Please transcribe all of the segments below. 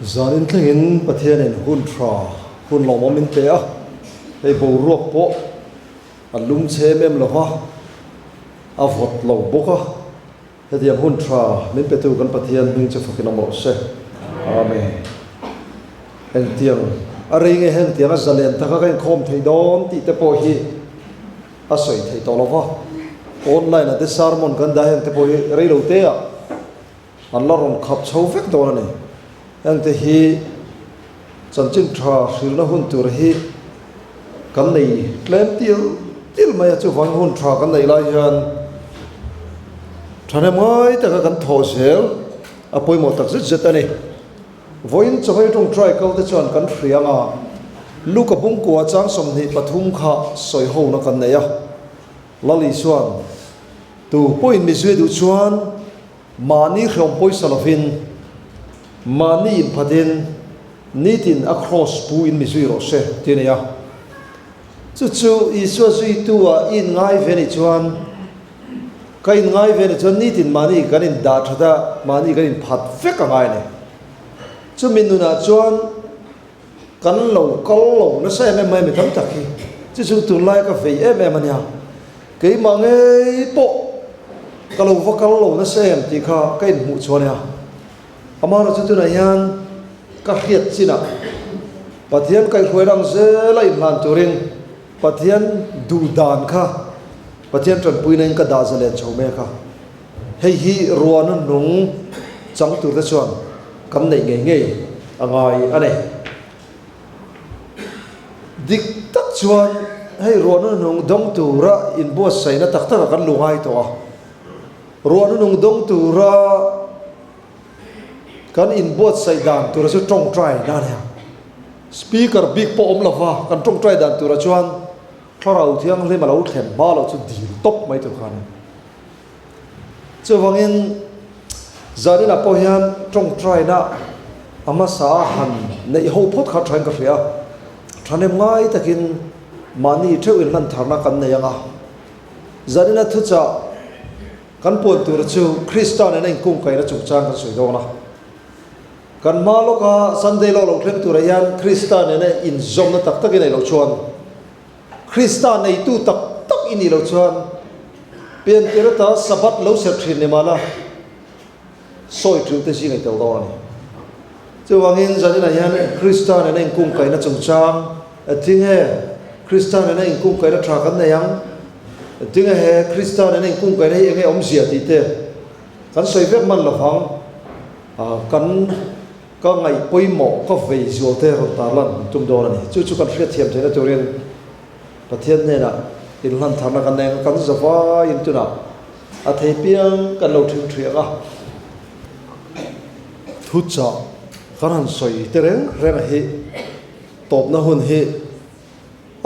Zanin thlengin Pathianin hun tha, hun lawmawm min pe a, hei boruak pawh a lum chhe em em lo va, a vawt lo bawk a, hetiang hun tha min petu kan Pathian hming chu fakin awm rawh se. Amen. Engtiang a rei nge hengtiang a zalen taka ka inkhawm thei dawn tih te pawh hi a sawi thei tawh lo va, online ah te sermon kan dah heng te pawh hi rei lo te ah an la rawn khap chho vek dawn a ni. Hengte hi chanchin tha hrilna hun tur hi kan nei tlem til til mai a, chuvangin hun tha kan neih lai hian thahnem ngai taka kan thawh zel a pawimawh tak zet zet a ni. Vawiin chawhmeh tawngtai kal te chuan kan hria anga Luka bungkua chang 23 kha sawi hona kan nei a, Lali chuan tu pawhin mi zui duh chuan mahni hreawm pawisa lovin mahni inphatin nitin a kraws pu in mi zui rawh se ti a ni a. Chu chu Isua zuitu ah i inngai ve nih chuan ka inngai ve nih chuan nitin mahni kan indah that a, mahni kan inphat vek a ngai a ni. Chumi nunah chuan kan lo kal lo nasa em em mai mi tam tak hi. Chu chu tunlai ka vei em em a nia. Keimah ngei pawh ka lo va kal lo nasa em tih kha ka inhmuh chuan a nia. Amaherawhchu chu tunah hian ka hriat chinah Pathian kaihhruai rang zela inhlan turin Pathian duh dan kha Pathian tanpuina in ka dah zalen chho mek a. Hei hi ruahna nung chang turte chuan kan neih ngei ngei a ngai a ni. Dik tak chuan hei ruahna nung dawng tura inbuatsaihna tak takah kan lu ngai tawh a. Ruahna nung dawng tura kan inbuatsaih dan tura chu tawngtai na a ni a. Speaker bik pawh awm lova kan tawngtai dan tura chuan Thlarau Thianghlim a lo thlen hma loh chu dil tawp mai tur kha a ni. Chuvangin zaninah pawh hian tawngtaina a hmasa a han neih ho phawt kha thain ka hria. Thahnem ngai takin mahni theuh inhlan tharna kan nei ang a. Zanina thuchah kan puan tur chu Krista nena inkungkaihna chungchang kan sawi dawn a. Kan hma lawka Sunday law lo thleng turah hian Krista nena inzawmna tak tak i neih loh chuan, Krista neitu tak tak i nih loh chuan piantir ata Sabbath lo serh thin ni mahla sawi tul te zing a i tel dawn a ni. Chuvangin zaninah hian Krista nena inkungkaihna chungchang tinge Krista nena inkungkaihna tha kan nei ang? Tinge he Krista nena inkungkaihna hi enge awmzia tih te kan sawi vek hman lovang. Kan ka ngaih pawimawh ka vei zual te rawn tarlan tum dawn a ni. Chu chu kan hriatthiam theihna turin Pathian hnenah inhlan tharna kan nei ang a, kan zavaiin tunah a thei piang kan lo thing thiang a. Thuchah kan han sawi te reng reng a hi tawpna hun hi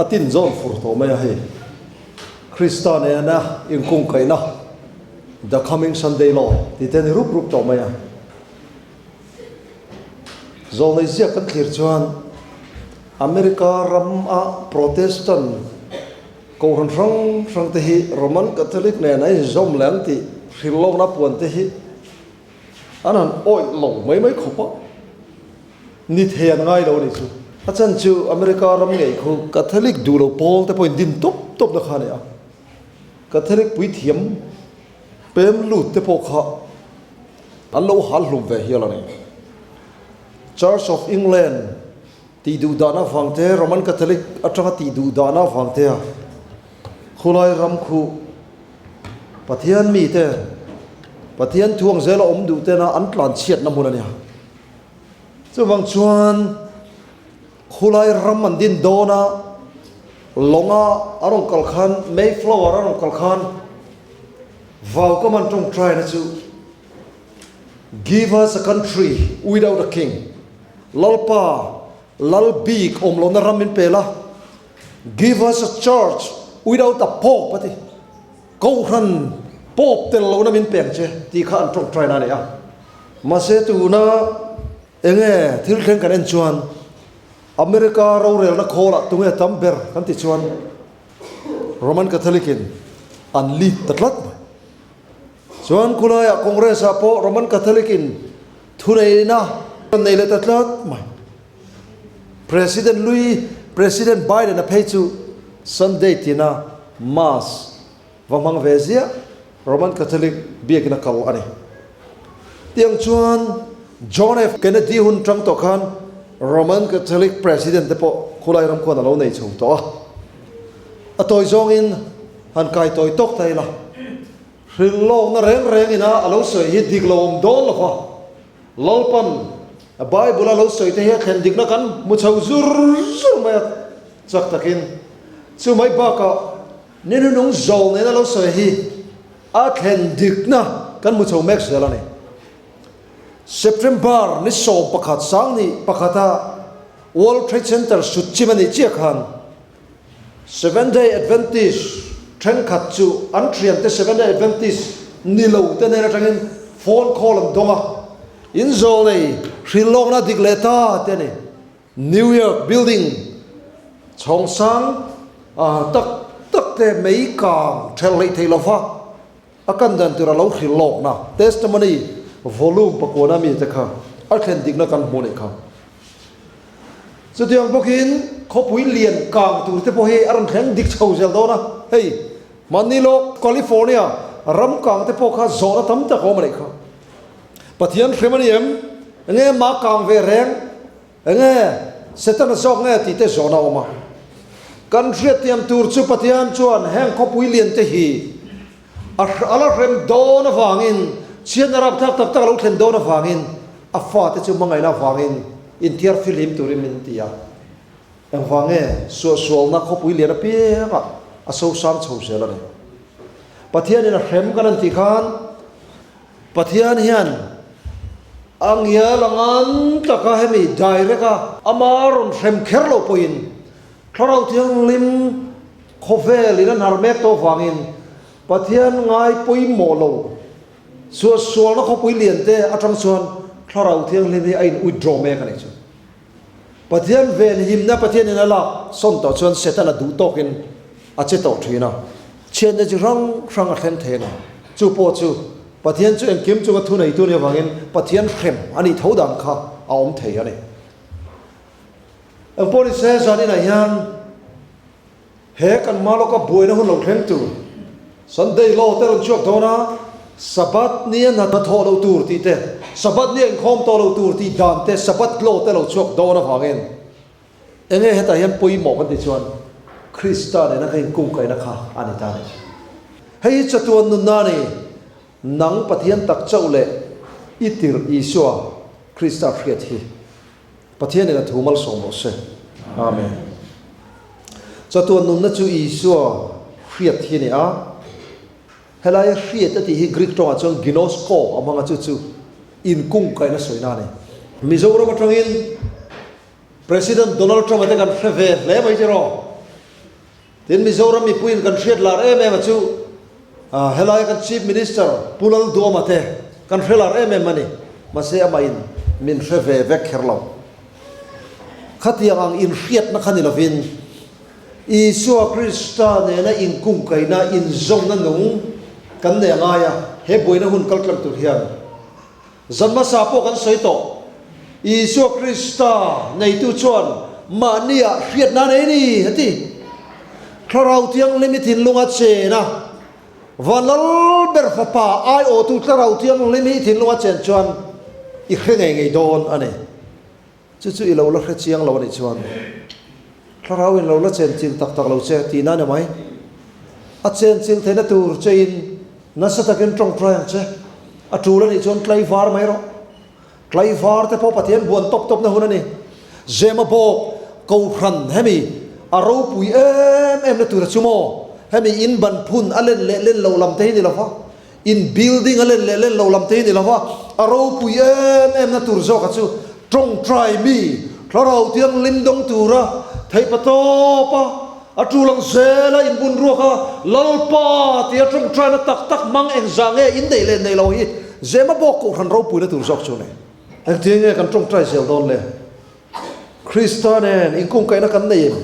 a tin zawn fur tawh mai a hei. Krista nena inkungkaihna The Coming Sunday Law tih te a ni rup rup tawh mai a. Zawlnei ziak kan thlir chuan America ram a Protestant kohhran hrang hrang te hi Roman Catholic nen an inzawm leh ang tih hrilhlawkna puan te hi an han awih lo mai mai khawp a. Ni thei an ngai lo a nih chu. A chan chu America ram ngei khu Catholic duh lo pawl te pawhin din tawp tawp na kha a ni a. Catholic puithiam pem lut te pawh kha an lo hal hlum ve hial a ni. Church of England tih duh dahna avang te, Roman Catholic atanga tih duh dahna avang te a khulai ram khu Pathian mite, Pathian thuang zela awm duh tena an tlanchhiatna hmun a nia. Chuvang chuan khulai ram an din dawn a, lawnga a rawn kal khan, Mayflower a rawn kal khan vau ka man tawngtaina chu Give us a country without a king, Lalpa, lal bik awm lohna ram min pe la, Give us a church without a pope a ti. Kohhran pope tel lohna min pek che tih kha an tawngtaina a ni a. Mahse tuna enge thil thleng kan en chuan America rorelna khawlah tunge tam ber kan ti chuan Roman Catholic in an lead ta tlat mai. Chuan khulaiah Congress ah pawh Roman Catholic in thuneihna. Nei leh ta tlat mai. President lui President Biden a phei chu Sunday tina Mass va hmang ve ziah Roman Catholic biakin a kal a ni. Tiang chuan John F. Kennedy hun tang tawh khan Roman Catholic President te pawh khulai ram khuan a lo nei chho tawh a. A tawi zawngin han kai tawi tawk ta ila. Hrilhlawkna reng rengin a a lo sawi hi dik lo awm dawn lo va. Lalpan a Bible a lo sawi te hi a thlen dikna kan hmu chho zur zur mai a chak takin. Chu mai bakah ni hnunung zawl nena lo sawi hi a thlen dikna kan hmu chho mek zel a ni. September ni 11 sang ni pakhata World Trade Center sut chim a nih chiah khan Seventh Day Adventist thenkhat chu an thiante Seventh Day Adventist ni lo te nen atangin phone call an dawng a, in zawl nei hrilh lawkna dik leh ta te a ni. New York building chhawng sang tak tak te mei kang thelh hleih thei lova a kan dan tur a lo hrilh lawkna testimony volume pakuana mi te kha a thlen dikna kan hmuh nih kha. Chutiang bawkin khawpui lian kang tur te pawh hi a rawn thleng dik chho zel dawn a, hei mahni lawk California ram kang te pawh kha zawhna tam tak a awm a nih kha. Pathian hrem a ni em? Enge mah kang ve reng? Enge Setana zawk nge tih te zawhna a awm a. Kan hriatthiam tur chu Pathian chuan heng khawpui lian te hi A a la hrem dawn avangin, chhiatna rapthlak tak tak a lo thlen dawn avangin, a fate chu hmangaihna avangin inthiar fihlim turin min ti a. Engvang nge suahsualna khawpui lian apiangah a sosang chho zel a ni. Pathianin a hrem kan an tih khan, Pathian hian a ngial a ngan taka hemi direct a ama rawn hrem kher loh pawhin Thlarau Thianghlim khawvel in a hnar mek tawh vangin Pathian ngai pawimawh lo suahsualna khawpui lian te atang chuan Thlarau Thianghlim hi a in withdraw mek a nih chu. Pathian venhimna Pathian in a lak sawn tawh chuan Setana duh tawkin a che tawh thin a, chhiatna chi hrang hrang a thleng thei a ni. Chu pawh chu Pathian chu engkim chunga thuneitu nih avangin Pathian hrem a nih tho dan kha a awm thei a ni. Engpawh ni se zan inah hian he kan hma lawka buaina hun lo thleng tur Sunday law te rawn chhuak dawn a, Sabbath nia hna thawh loh tur tih te, Sabbath nia inkhawm tawh loh tur tih dan te, Sabbath law te lo chhuak dawn avangin enge hetah hian pawimawh kan tih chuan Krista nena ka inkungkaihna kha a ni ta a ni. Hei hi chatuan nunna a ni, nang Pathian tak chauh leh i tirh Isua Krista hriat hi. Pathianin a thu malsawm rawh se. Amen. Chatuan nunna chu Isua hriat hi a ni a. Helaia hriat a tih hi Greek tawngah chuan ginosko a hmang a, chu chu inkungkaihna sawina a ni. Mizoram atangin President Donald Trump-a te kan hre ve hle mai tiraw? Tin, Mizoram mipuiin kan hriat lar em em a chu helaia kan Chief Minister Pu Lalduama te kan hre lar em em a ni. Mahse amahin min hre ve vek kher lo. Khatiang ang inhriatna kha ni lovin Isua Krista nena inkungkaihna, inzawmna nung kan nei a ngai a, he buaina hun kal tlang tur hian. Zan hmasa pawh kan sawi tawh. Isua Krista neitu chuan mahniah hriatna a nei a ni, a ti. Thlarau Thianghlim i thinlunga chen a, Van Lal ber Fapa aiawhtu Thlarau Thianghlim hi i thinlunga chen chuan i hre ngei ngei dawn a ni. Chu chu i lo la hre chiang lo a nih chuan Thlarau in lo la chen chil tak tak lo che tihna a ni mai. A chen chil theihna tur che in nasa takin tawngtai ang che. A tul a nih chuan tlaivar mai rawh. Tlaivar te pawh Pathian buan tawp tawpna hun a ni. Zema bawk Kohhran hemi a ropui em em na tur a chu maw? Hemi in ban phun a len leh len lo lam te hi ni lo va. In building a len leh len lo lam te hi ni lo va, a ropui em em na tur zawk a chu tawngtai mi Thlarau Thianghlim dawng tura theihpa tawp a, a tul ang zel a inbun ruak a, Lalpa tia tawngtaina tak tak hmang engzah nge in neih leh neih lo hi Zema bawk Kohhran ropui na tur zawk chu a ni. Engtin nge kan tawngtai zel dawn le? Krista nen inkungkaihna kan nei em?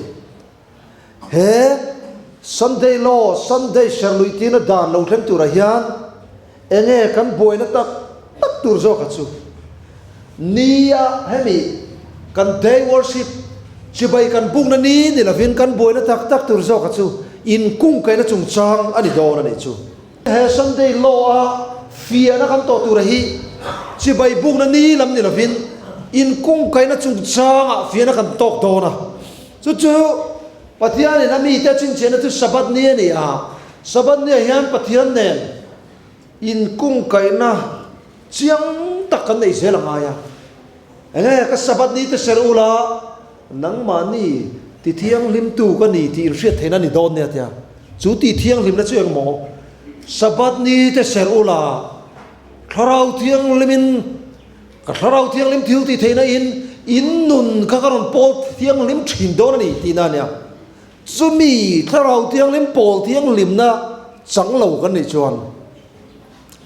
He Sunday Law, Sunday serlui tina dan lo thleng turah hian enge kan buaina tak tak tur zawk a chu? Nia hemi kan day worship chibai kan bukna ni ni lovin kan buaina tak tak tur zawka chu inkungkaihna chungchang a ni dawn a nih chu. He Sunday law a fiahna kan tawh tura hi chibai bukna ni lam ni lovin inkungkaihna chungchangah fiahna kan tawk dawn a. Chu chu Pathianin a mite chhinchhiahna chu Sabbath ni a ni a, Sabbath niah hian Pathian nen inkungkaihna chiang tak kan neih zel a ngai a. Enge ka Sabbath ni te ser ula, nangmahni ti thianghlimtu ka ni tih inhriat theihna ni dawn nia tia. Chu ti thianghlimna chu engmaw? Sabbath ni te ser ula, Thlarau Thianghlimin ka Thlarau Thianghlim thil tih theihna in in nun kha ka rawn pawl thianghlim thin dawn a ni tihna a nia. Chumi Thlarau Thianghlim pawl thianghlimna chang lo kan nih chuan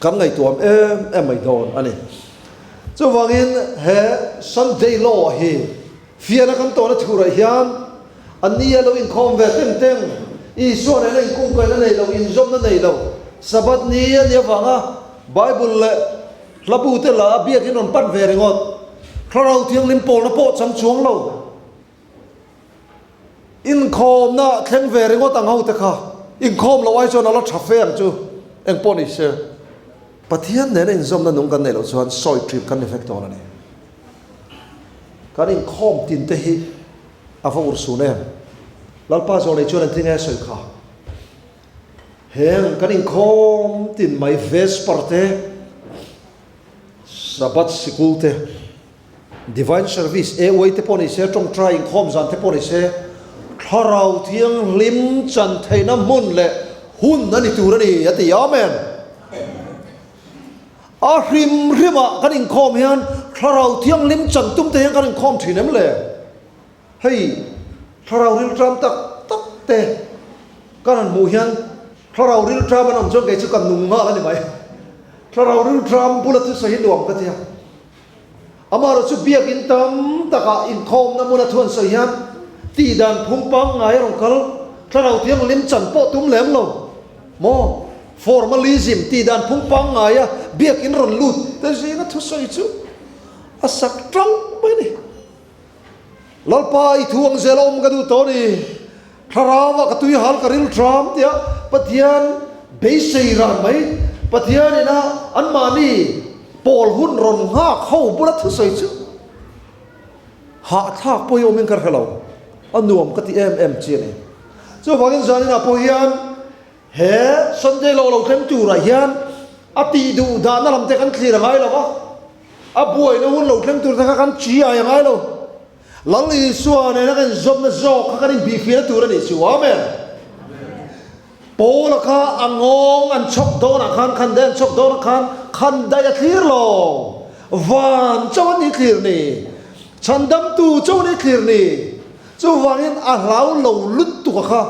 kan ngaihtuam em em mai dawn a ni. Chuvangin he Sunday Law hi fiahna kan tawhna thurah hian a ni a lo inkhawm ve teng teng, Isua nena inkungkaihna nei lo, inzawmna nei lo, Sabbath ni a nih avanga Bible leh hlabu te la a biakin rawn pan ve ringawt, Thlarau Thianghlim pawlna pawh chang chuang lo. Inkhawmna thleng ve ringawt ang ho te kha inkhawm loh ai chuan a la tha fe ang chu eng pawh ni se. Pathian nena inzawmna nung kan neih loh chuan sawi trip kan ni vek dawn a ni. Kan inkhawm tin te hi a va urhsun em? Lalpa zawh nei chuan engtin nge a sawi kha? Heng kan inkhawm tin mai Vesper te, Sabbath sikul te, Divine Service, AY te pawh ni se, tawngtai inkhawm zan te pawh ni se, Thlarau Thianghlim chan theihna hmun leh hun a ni tur a ni, a ti. Amen. A hrim hrimah kan inkhawm hian Thlarau Thianghlim chan tum te hian kan inkhawm thin em le? Hei, Thlarau rilṭam tak tak te kan han hmuh hian Thlarau rilṭam an awm chuan kei chu ka nung nghal a ni mai. Thlarau rilṭam bula thusawi hi nuam ka ti a. Amaherawh chu biakin tam takah inkhawmna hmuna thu an sawi hian tihdan phung pangngai a rawn kal, Thlarau Thianghlim chan pawh tum lem lo maw? Formalism, tihdan phung pangngaia biakin rawn lut te zinga thusawi chu a sak tang mai a ni. Lalpa i thu ang zel a awm ka duh tawh a ni. Thlarauah ka tui hal ka ril ṭam tia Pathian beisei ran mai. Pathian ina anmahni pawl hun rawn nghak ho bula thusawi chu hahthlak pawh hi awmin ka hre lo. A nuam ka ti em em chi a ni. Chuvangin zaninah pawh hian he Sunday law lo thleng turah hian a tih duh dahna lam te kan thlir a ngai lo va, a buaina hun lo thleng tur te kha kan chi ai a ngai lo. Lal Isua nena kan inzawmna zawk kha kan inbihfiahna tur a nih chu. Amen. Paula kha a ngawng an chhawk dawnah khan, khandai an chhawk dawnah khan khandai a thlir lo. Van chauh an ni thlir ni. Chhandamtu chauh an ni thlir ni. Chuvangin a hlau lo lutuk a kha.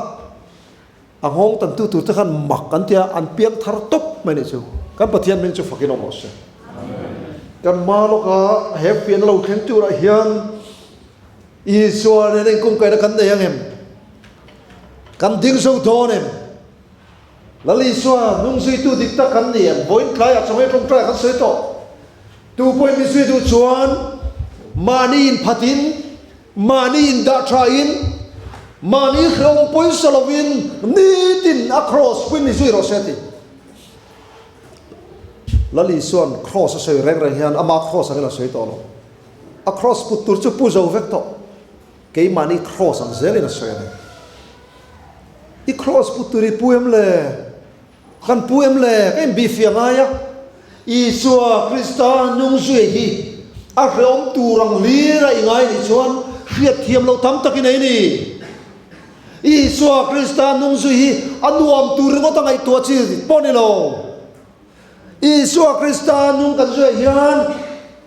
A nghawng tantu tur te khan mak an ti a, an piang thar tawp mai nih chu. Kan Pathian hming chu fakin awm rawh se. Kan hma lawka he fiahna lo thleng turah hian Isua nena inkawmkaihna kan nei ang em? Kan ding zo dawn em? Lal Isua hnungzuitu dik tak kan ni em? Vawiin tlaiah chawhmeh tawngtai kan sawi tawh. Tu pawhin min zui duh chuan mahni inphatin Mahni indah thain, mahni hrehawm pawisa lovin nitin a kraws puin mi zui rawh se a ti. Lal Isua'n kraws a sawi reng reng hian ama kraws angin a sawi tawh lo. A kraws put tur chu pu zo vek tawh. Keimahni kraws ang zelin a sawi a ni. I kraws put tur i pu em le? Kan pu em le? Ka inbihfiah ngai a, Isua Krista hnungzui hi a hrehawm tur ang hlir a i ngai nih chuan hriatthiam loh tam tak i nei ni. Isua Krista hnungzui hi a nuam tur ringawt a ngaihtuah chi pawh ni lo. Isua Krista hnung kan zuiah hian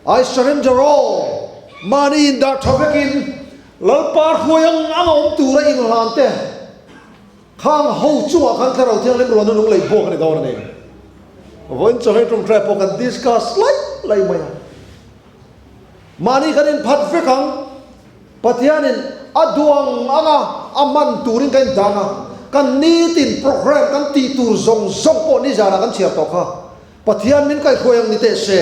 I surrender all, mahni indah tha vekin Lalpa hruai ang ang a awm tura inhlan te, Khang ho chungah khan Thlarau Thianghlim ruahna nung lei bawk a ni dawn a ni. Vawiin chawhlei tawngtai pawh kan discuss lai lai mai a. Mahni kan inphat vek ang, Pathianin a duang anga a hman turin kan indang a, kan nitin program kan tih tur zawng zawng pawh nizanah kan chhiar tawh kha. Pathian min kaihhruai ang ni teh se.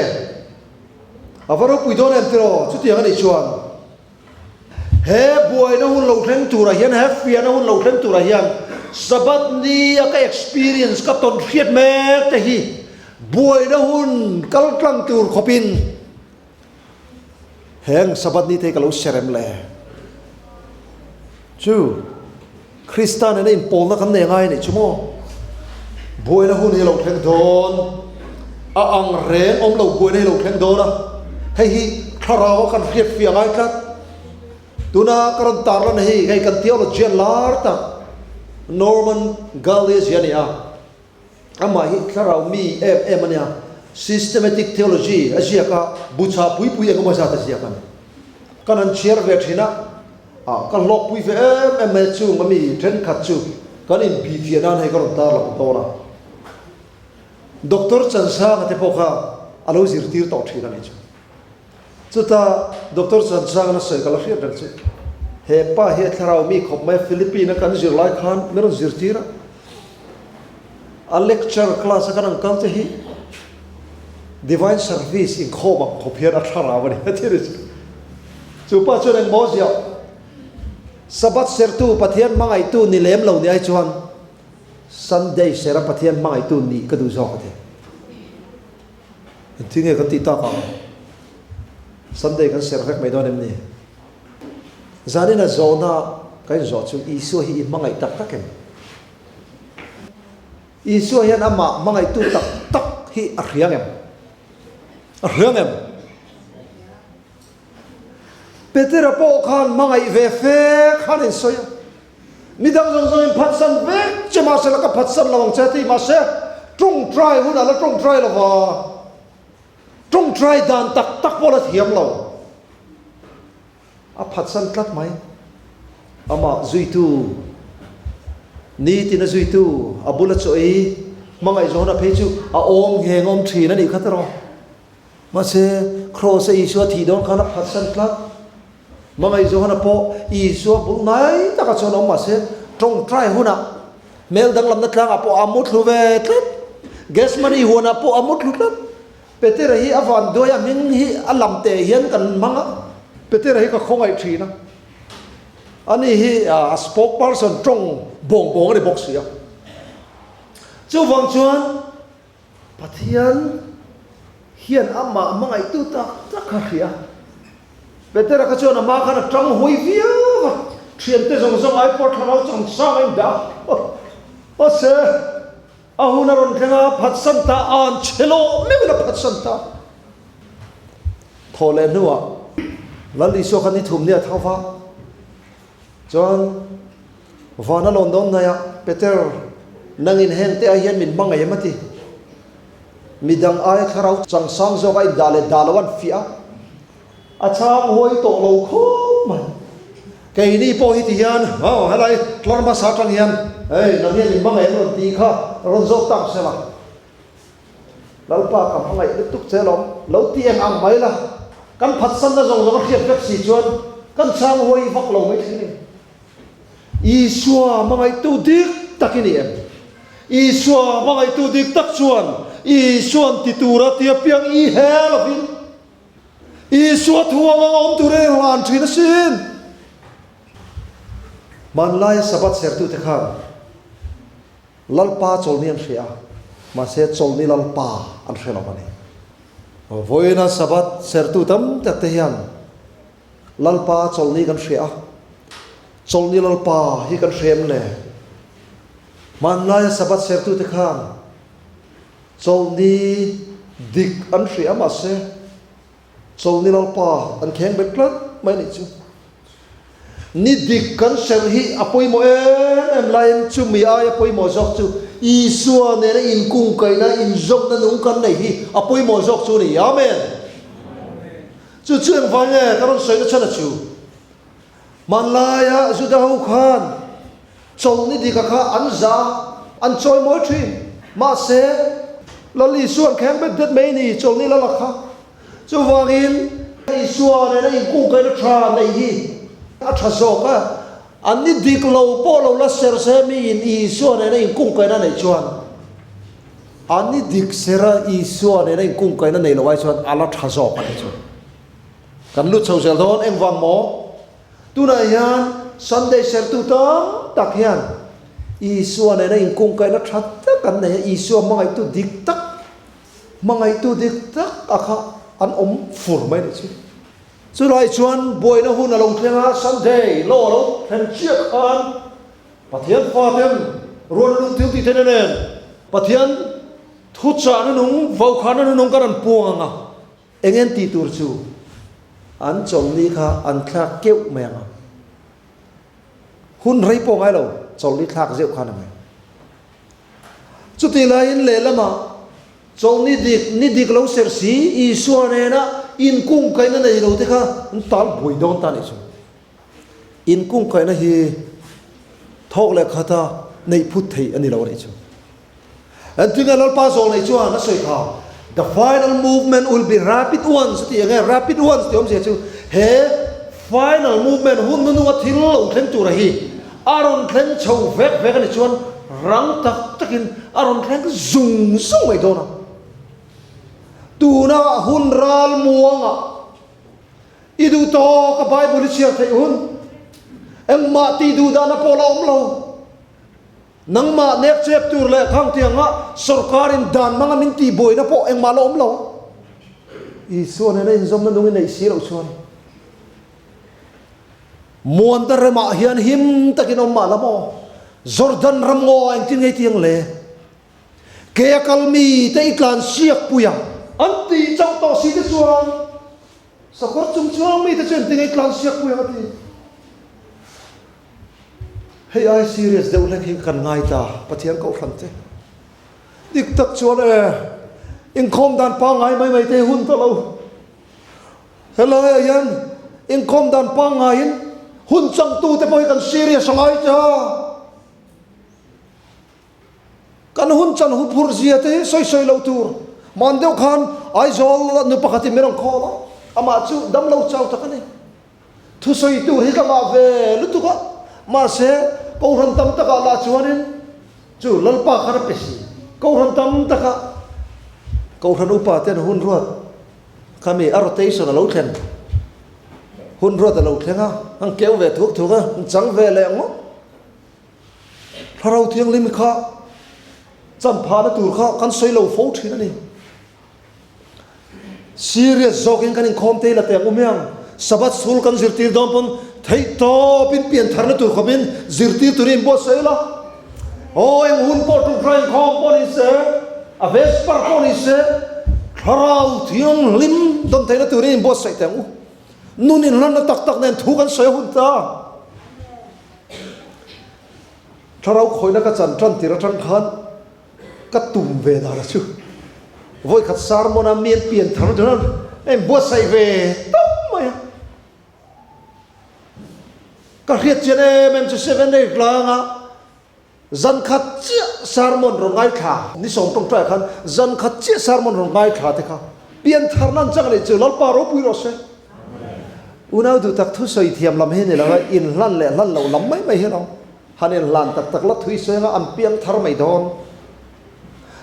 A va ropui dawn em tiraw? Chutiang a nih chuan he buaina hun lo thleng turah hian, he fiahna hun lo thleng turah hian Sabbath ni a ka experience, ka tawn hriat mek te hi buaina hun kal tlang tur khawpin Heng Sabbath ni te hi ka lo serem le. Chu Krista nena inpawlna kan nei ngai a nih chu maw? Buaina hun hi a lo thleng dawn. A ang reng awm lo buaina hi a lo thleng dawn a. Hei hi thlarau a kan hriat fiah ngai tlat. Tuna ka rawn tarlan hei hei kan theologian lar tak Norman Galiazia a ni a. Amah hi thlarau mi em em a nia, systematic theology a ziak a, buchha pui pui engemaw zat a ziak a ni. Kan han chhiar ve thin a, ah ka hlawkpui ve em em mai a, chung a mi thenkhat chu kan inbihfiah nan hei ka rawn tar lang dawn a. Doctor Chansanga te pawh kha a lo zirtir tawh thin a nih chu. Chuta Doctor Chansanga a sawi ka la hriat reng chu, he pa hi a thlarau mi khawp mai a, Philippine a kan zir lai khan min rawn zirtir a, a lecture class a kan ang kal te hi Divine Service inkhawm ang khawp hian a thlarau a ni a ti ri chu. Chu pa chuan engmaw ziah Sabbath sertu Pathian hmangaihtu ni lem lo ni ai chuan Sunday sera Pathian hmangaihtu nih ka duh zawk a ti. Engtin nge kan tih tak ang? Sunday kan serh vek mai dawn em ni? Zanina zawhna kan inzawh chu Isua hi i hmangaih tak tak em? Isua hian amah hmangaihtu tak tak hi a hriang em? A hriang em? Petera pawh khan hmangaih ve fe khan a insawi a. Midang zawng zawngin phatsan vek che mahse la ka phatsan lo ang che tih mahse tawngtai hunah la tawngtai lo va, tawngtai dan tak tak pawh la thiam lo. A phatsan tlat mai. Amah zuitu, nitin a zuitu, a bula chaw ei hmangaih zawhna phei chu a awm ngheng awm thin a nih kha tiraw. Mahse Kraws a Isua thih dawn khan a phatsan tlat. Hmangaih Johana pawh Isua bul hnai takah chuan awm mahse tawngtai hunah hmel danglamna tlangah pawh a muthlu ve tlat. Gethsemane huanah pawh a muthlu tlat. Petera hi a van duai a hming hi a lam teh hian kan hmang a. Petera hi ka khawngaih thin a. Ani hi a spokesperson tawng bawng bawng a ni bawk si a. Chuvang chuan Pathian hian amah hmangaihtu tak tak kha hria. Petera kha chuan amah khan a tang hawi viau a, thiante zawng zawng ai pawh thlarau chang sang a indah a. Mahse, a hun a rawn thleng a, phatsan ta an che lawh meuhin a phatsan ta. Thawh leh hnuah Lal Isua kha ni thum nia tho va. Chuan van a lawn dawn hnaih a, Peter, nangin heng te ah hian min hmangaih em a ti. Midang aia thlarau changsang zawk a indah leh dah lo an fiah a, a chhang huai tawh lo khawp mai. Keini pawh hi ti hian, aw helai tlar hmasa atang hian, hei nang hian min hmangaih em rawn tih kha rawn zawt tak sela. Lalpa ka hmangaih lutuk che alawm, lo ti eng ang mai la, kan phatsanna zawng zawng a hriat vek si chuan kan chhang huai vak lo mai thin a ni. Isua hmangaihtu dik tak i ni em? Isua hmangaihtu dik tak chuan Isua'n ti tura ti apiang i he lovin Isua thu anga awm tur a inhlan thin asin. Hmanlaia Sabbath sertute khan Lalpa chawlni an hria a, mahse chawlni Lalpa an hre lo a ni. Vawiina Sabbath sertu tam tak te hian Lalpa chawlni kan hria a, chawlni Lalpa hi kan hre em le? Hmanlaia Sabbath sertu te khan chawlni dik an hria a, mahse Chawlni Lalpa an kheng bet tlat mai nih chu. Ni dik kan serh hi a pawimawh em em laiin chumi aia pawimawh zawk chu Isua nena inkungkaihna, inzawmna nung kan neih hi a pawimawh zawk chu a ni. Amen. Chu chu engvai nge ka rawn sawi na chhan a chu? Hmanlaia Juda ho khan chawlhni dika kha an za, an chawimawi thin. Mahse, Lal Isua an kheng bet bet mai ni chawlhni lal a kha. Chuvangin, Isua nena inkungkaihna tha neih hi a tha zawk a, an ni dik lo pawh lo la ser se miin Isua nena inkungkaihna neih chuan an ni dik sera Isua nena inkungkaihna nei lo ai chuan a la tha zawk a ni chu. Kan lut chho zel dawn engvang maw? Tunah hian Sunday sertu tam tak hian Isua nena inkungkaihna tha tak an nei a, Isua hmangaihtu dik tak, hmangaihtu dik tak a kha an awm fur mai nih chu. Chulai chuan buaina hun a lo thleng a, Sunday law a lo thlen chiah khan Pathian faten rual lung thil tih theihna nen Pathian thuchahna nung, vaukhana nung kan rawn puang ang a. Eng en tih tur chu an chawlhni kha an thlak keuh mai ang a, hun rei pawh ngai lo chawlhni thlak zeuh khan a ngai. Chutih laiin lehlamah chawlhni dik, ni dik lo serh si Isua nena inkungkaihna nei lo te kha an tal buai dawn ta nih chu. Inkungkaihna hi thawk leh khata neih phut theih a ni lo a nih chu. Engtinge Lalpa zawlnei chuan a sawi kha, The final movement will be rapid ones a ti ang e, rapid ones tih awmzia chu he final movement hun hnununga thil lo thleng tura hi a rawn thleng chho vek vek a ni chuan rang tak takin a rawn thleng zung zung mai dawn a. Tuna hun ral muangah i duh tawk a Bible i chhiar theih hun engmah tih duh dahna pawh la awm lo. Nangmah nek chep tur leh khang tianga sorkarin dan hmanga min tihbuaina pawh engmah la awm lo. Isua nena inzawmna nung i neih si loh chuan Muanta remah hian him takin awm mah la maw? Jordan ram ngaw ah engtin ngei tiang le? Ke a kal mi te i tlan siak pui a. An tih chauh tawh si te chuan sakawr chung chuang mi te chu engtin ngei tlan siak pui ang a ti. Hei ai serious deuh hlek hi kan ngai ta Pathian kohhran te. Dik tak chuan e, inkhawm dan pangngai mai mai te hun ta lo. Helai ah hian inkhawm dan pangngaiin hun changtu te pawh hi kan serious a ngai ta. Kan hun chan huphurh zia te hi sawi sawi loh tur. Hman deuh khan Aizawl nu pakhatin min rawn call a, amah chu damlo chau tak a ni. Thusawi tur hi ka ngah ve lutuk a, mahse Kohhran tam takah lah chuanin chu Lalpa khan a pe si. Kohhran tam takah Kohhran upa ten hun ruat khami a rotation a lo thlen, hun ruat a lo thleng a, an keu ve thuk thuk a, an chang ve leh ngawt. Thlarau Thianghlim kha chanphahna tur kha kan sawi lo fo thin a ni. Serious zawkin kan inkhawm te ila teh ang u hmiang. Sabbath school kan zirtir dawn pawn theih tawpin pian tharna tur khawpin zirtir turin inbuatsaih ila. Aw eng hun pawh ṭuhra inkhawm pawh ni se, a vesper pawh ni se, thlarau thianghlim dawn theihna turin inbuatsaih teh ang u. Nun inhlanna tak tak nen thu kan sawi a hun ta. Thlarau khawihna ka chan ṭan tir aṭang khan Ka tum ve dan a chu vawi khat sermon a mi an pian thar chu a in buatsaih ve tawp mai a. Ka hriat chian em em chu 7 day tlanga zan khat chiah sermon rawn ngaithla ni sawm tawngtai khan zan khat chiah sermon rawn ngaithla te kha pian thar nan chang anih chu Lalpa ropui rawh se. Unau duh tak thusawi thiam lam hi ni lo a inhlan leh hlan loh lam mai mai hi lo. Han inhlan tak tak la thui seng a, an piang thar mai dawn.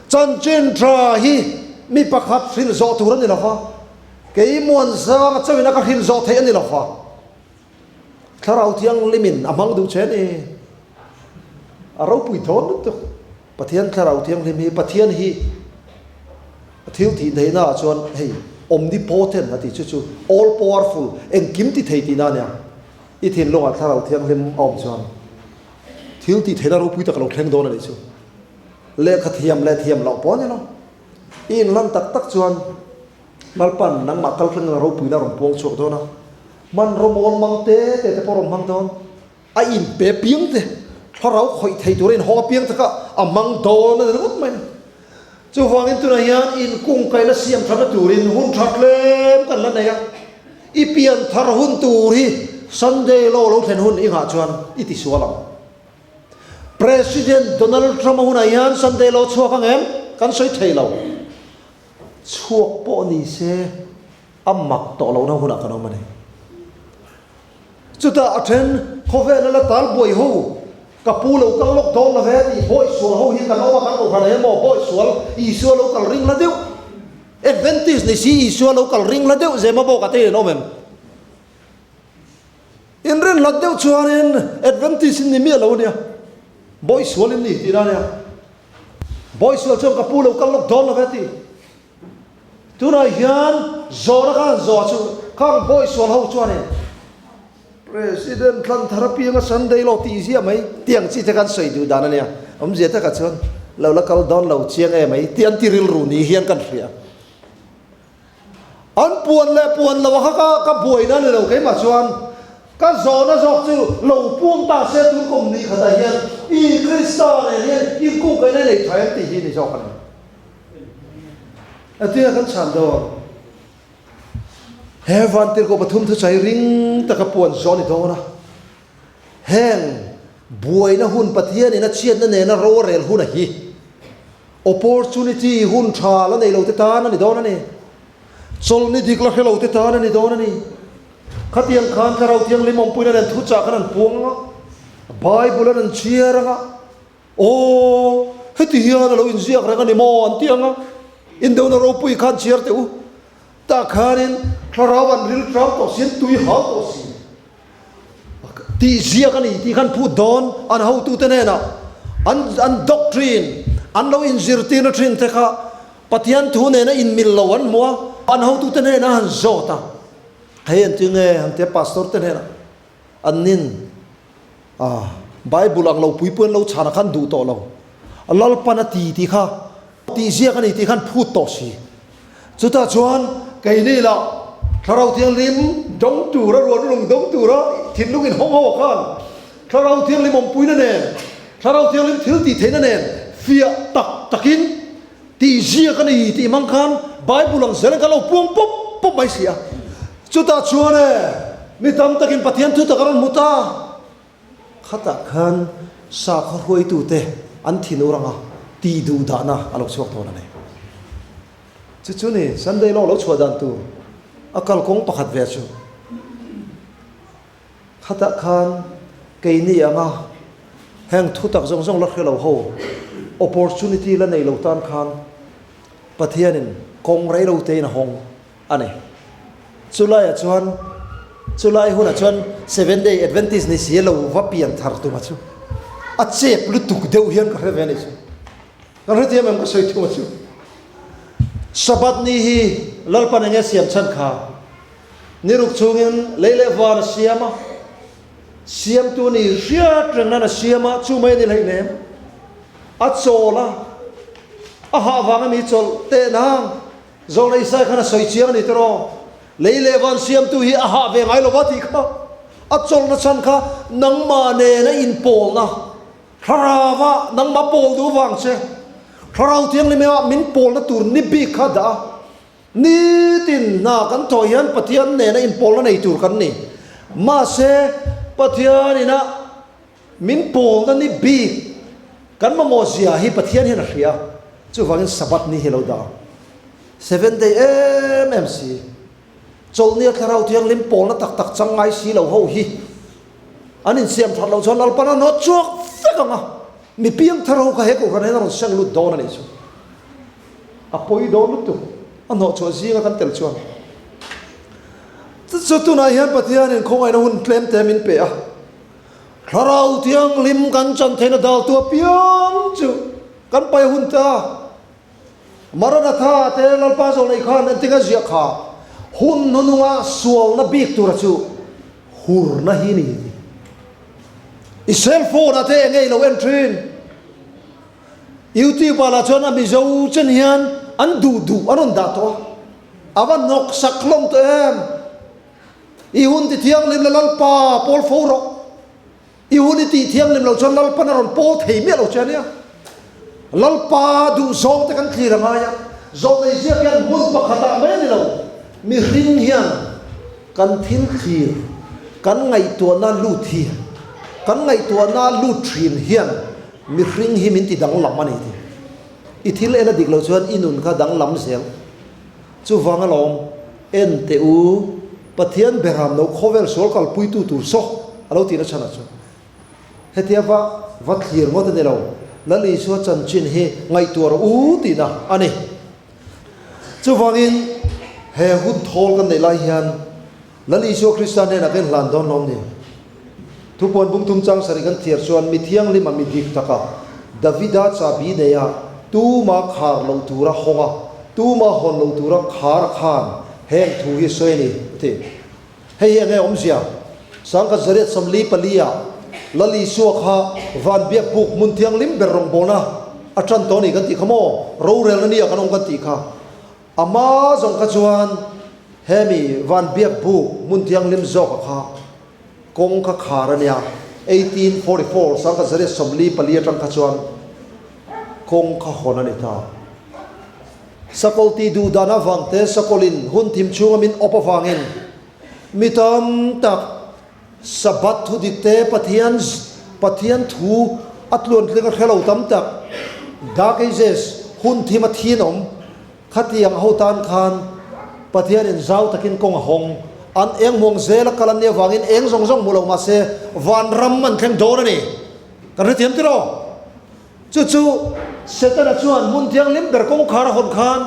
Chanchin tha hi mi pakhat hrilh zawh tur a ni lo va, kei Muanzanga chauhin a ka hrilh zawh theih a ni lo va. Thlarau Thianghlimin a hmang duh che a ni. A ropui dawn lutuk. Pathian Thlarau Thianghlim hi Pathian hi a thil tih theihna ah chuan hei omnipotent a tih chu chu all powerful engkim ti thei tihna a nia. I thinlungah Thlarau Thianghlim a awm chuan thil tih theihna ropui tak a lo thleng dawn a nih chu. Lehkha thiam leh thiam loh pawh a ni lo. I inlan tak tak chuan Lalpa'n nangmah kal thlengin a ropuina a rawn puang chhuak dawn a, hmanraw mawl mang te te te pawh a rawn hmang dawn. A inpe piang te, Thlarau khawih thei tura inhawng apiang te kha a hmang dawn a ni ringawt mai a ni. Chuvangin tunah hian inkungkaihna siam thatna turin hun tha tlem kan la nei a, i pian thar hun tur hi Sunday law lo thlen hun i nghah chuan i ti sual ang. President Donald Trump-a hunah hian Sunday law chhuak ang em? Kan sawi thei lo. Chhuak pawh ni se a mak tawh lohna hunah kan awm a ni. Chutah a then khawvela la tal buai ho, ka pu lo kal lawk dawn lo ve tih bawi sual ho hi kan awm a, kan kohhran he maw bawi sual Isua lo kal ring la deuh, Adventist ni si Isua lo kal ring la deuh Zemabawk ah te hian awm em? Inrin hlat deuh chuanin Adventist in ni miah lo ania, bawi sual in ni tihna ania. Bawi sual chuan ka pu lo kal lawk dawn lo ve ti. Tunah hian zawhna kha han zawh chu khang bawi sual ho chuanin President thlan thar apianga Sunday law tih ziah mai tiang chi te khan sawi duh dan ania. Awmzia takah chuan lo la kal dawn lo chiang e mai tih an ti rilru ni hian kan hria. An puan leh puan lo a kha ka ka buaina a ni lo keimah chuan ka zawhna zawk chu lo puang ta se tun kum ni khatah hian i Krista nen hian inkungkaihna i nei tha em tih hi ni zawk a ni. Atia kan chhan dawn. He vantirhkoh pathum thuchai ring taka puan zawh a ni dawn a. Heng buaina hun Pathianin a chhiatna nena ro a rel hun a hi. Opportunity hun tha la nei lo te tan a ni dawn a ni. Chawlhni dik la hre lo te tan a ni dawn a ni. Khatiang khan Thlarau Thianghlim awmpuina nen thuchah khan an puang ang a, Bible an an chhiar ang a, Aw, heti hian a lo inziak reng a ni maw an ti ang a, Indona ropui khan chhiar teh u. Tah khanin Thlarau an ril tang tawh si, an tui hau tawh si. Tih ziak a ni tih khan phut dawn an hotute hnenah an an doctrine an lo inzirtirna thin te kha Pathian thu nena inmil lo an hmu a, an hotute hnenah han zawt a, hei an ti nge han tia pastor te hnenah an nin a Bible ang lo puipui an lo chhan a khan duh tawh lo Lalpan a ti tih kha tih ziak a ni tih khan phut tawh si. Chutah chuan keini lah Thlarau Thianghlim dawng tura ruan lung dawng tura thinlung inhawng ho ah khan Thlarau Thianghlim awmpuina nen, Thlarau Thianghlim thil tih theihna nen fiah tak takin tih ziak a ni tih hmang khan Bible ang zel kan lo puang pawp pawp mai si a. Chutah chuan e mi tam takin Pathian thu tak a rawn hmu ta. Khatah khan sakhaw hruaitute an thinur anga tih duh dahna a lo chhuak dawn a ni. Chu chu ni Sunday law lo chhuah dan tur a kalkawng pakhat ve chu. Khatah khan keini anga heng thutak zawng zawng la hre lo ho opportunity la nei lo tan khan Pathianin kawng rei lo tein a hawng a ni. Chulaiah chuan, chulai hunah chuan Seven Day Adventist ni si lo va pian thar tuma chu a chep lutuk deuh hian ka hre ve a ni chu. Kan hrethiam em ka sawi thung a chu. Sabbath ni hi Lalpan enge siam chhan kha? Ni ruk chungin lei leh van a siam a, siamtu ni hriat reng nan a siam a, chu mai a ni hleinem. A chawl a, a hah vanga mi chawlh teh nang. Zawlna Isai khan a sawi chiang a ni tiraw? Lei leh van siamtu hi a hah ve ngai lo va tih kha a chawlhna chhan kha nangmah nena inpawlna Thlarauah nangmah pawl duh vang che Thlarau Thianghlim min pawlna tur ni bik kha dah a, nitin hna kan thawh hian Pathian nena inpawlna nei tur kan ni. Mahse, Pathian ina Min pawlna ni bik kan mamawh zia hi Pathian hian a hria, chuvangin Sabbath ni hi lo dah. Seventh day em em si, chawlhnia Thlarau Thianghlim pawlna tak tak chang ngai si lo ho hi an insiam that loh chuan Lalpan a hnawt chhuak vek ang a, mi piangthar ho kha he kohhran hian a rawn seng lut dawn a nih chu. A pawi dawn lutuk, a hnawh chhuah zinga kan tel chuan. Chu tunah hian Pathianin khawngaihna hun tlem te min pe a. Thlarau Thianghlim kan chan theihna daltu apiang chu kan pai hun ta. Maranatha te Lalpa zawlnei khan engtin a ziah kha, Hun hnununga sualna bik tura chu hurna hi ni ti. I cell phone ah te enge i lo en thin? YouTube ah lah chuan a Mizo chen hian an duh duh an rawn dah tawh a, a va hnawksak hlawm tawh em? I hun ti thianghlim la Lalpa pawl fo rawh. I hun i tih thianghlim loh chuan Lalpan a rawn pawl thei miah lo che a nia. Lalpa duhzawng te kan thlir a ngai a, zawhnei ziak hian hmun pakhatah mai a ni lo. Mihring hian kan thil thlir, kan ngaihtuahna lut hi, kan ngaihtuahna lut thin hian mihring hi min ti danglam a ni tih. I thil en a dik loh chuan i nun kha danglam zel. Chuvang alawm, en teh u, Pathian beram lo khawvel sual kalpuitu tur saw a lo tihna chhanah chuan hetia va va thlir ngawt a ni lo, Lal Isua chanchin hi ngaihtuah rawh u tihna a ni. Chuvangin he hun thawl kan neih lai hian Lal Isua Krista hnenah kan inhlan dawn lawm ni? Thupuan bungthum chang sarih kan thiar chuan mi thianghlima mi dik taka Davida chabi neia tuma khar loh tura hawng a, tuma hawn loh tura khar a khan heng thu hi sawi a ni, a ti. Hei hi enge awmzia? Sangkhat zariat 44 ah Lal Isua kha van biak buk hmun thianghlim ber rawngbawlna a tan tawh a ni kan tih kha maw? Rorelna nia kan awm kan tih kha. Ama zawng kha chuan hemi van biak buk hmun thianghlim zawka kha kawng kha khar a nia, 1844 1944 atang kha chuan kawng kha hawn a ni ta. Sakawlh tih duh dan avang te sakawlhin hun thim chhunga min awp avangin mi tam tak Sabbath thu dik te Pathian Pathian thu a tluantling a hre lo tam tak Dark Ages hun thim a thin awm Khatiang ho tan khan Pathianin zau takin kawng a hawng. An eng muang zel a kal an nih avangin eng zawng zawng hmu lo mah se vanram an thleng dawn a ni. Kan hrethiam tiraw? Chu chu Setana chuan hmun thianghlim ber kawngkhar a hawn khan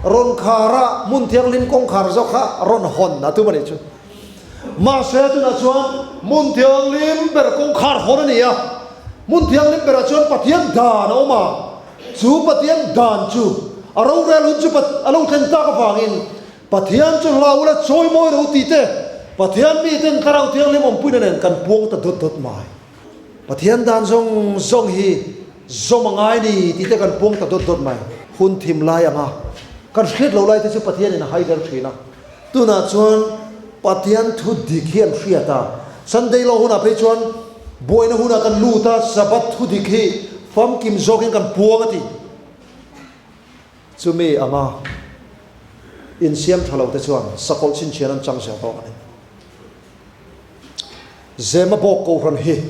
rawn khara hmun thianghlim kawngkhar zawk kha rawn hawn a tum a nih chu. Mahse tunah chuan hmun thianghlim ber kawngkhar hawn a ni a, hmun thianghlim berah chuan Pathian dan a awm a. Chu Pathian dan chu a rorel hun chu a lo thlen tak avangin Pathian chu hlau ula chawi mawi ro tih te Pathian miten Thlarau Thianghlim awmpuina nen kan puang ta dawt dawt mai. Pathian dan zawng zawng hi zawm a ngai ni tih te kan puang ta dawt dawt mai. Hun thim lai anga kan hriat lo lai te chu Pathianin a haider thin a. Tunah chuan Pathian thu dik hi an hriat a, Sunday law hunah phei chuan buaina hunah kan lut a, Sabbath thu dik hi famkim zawkin kan puang a ti. Chumi anga insiam tha lo te chuan sakawlh chhinchhian an chang zel tawh a ni. Zema bawk kohhran hi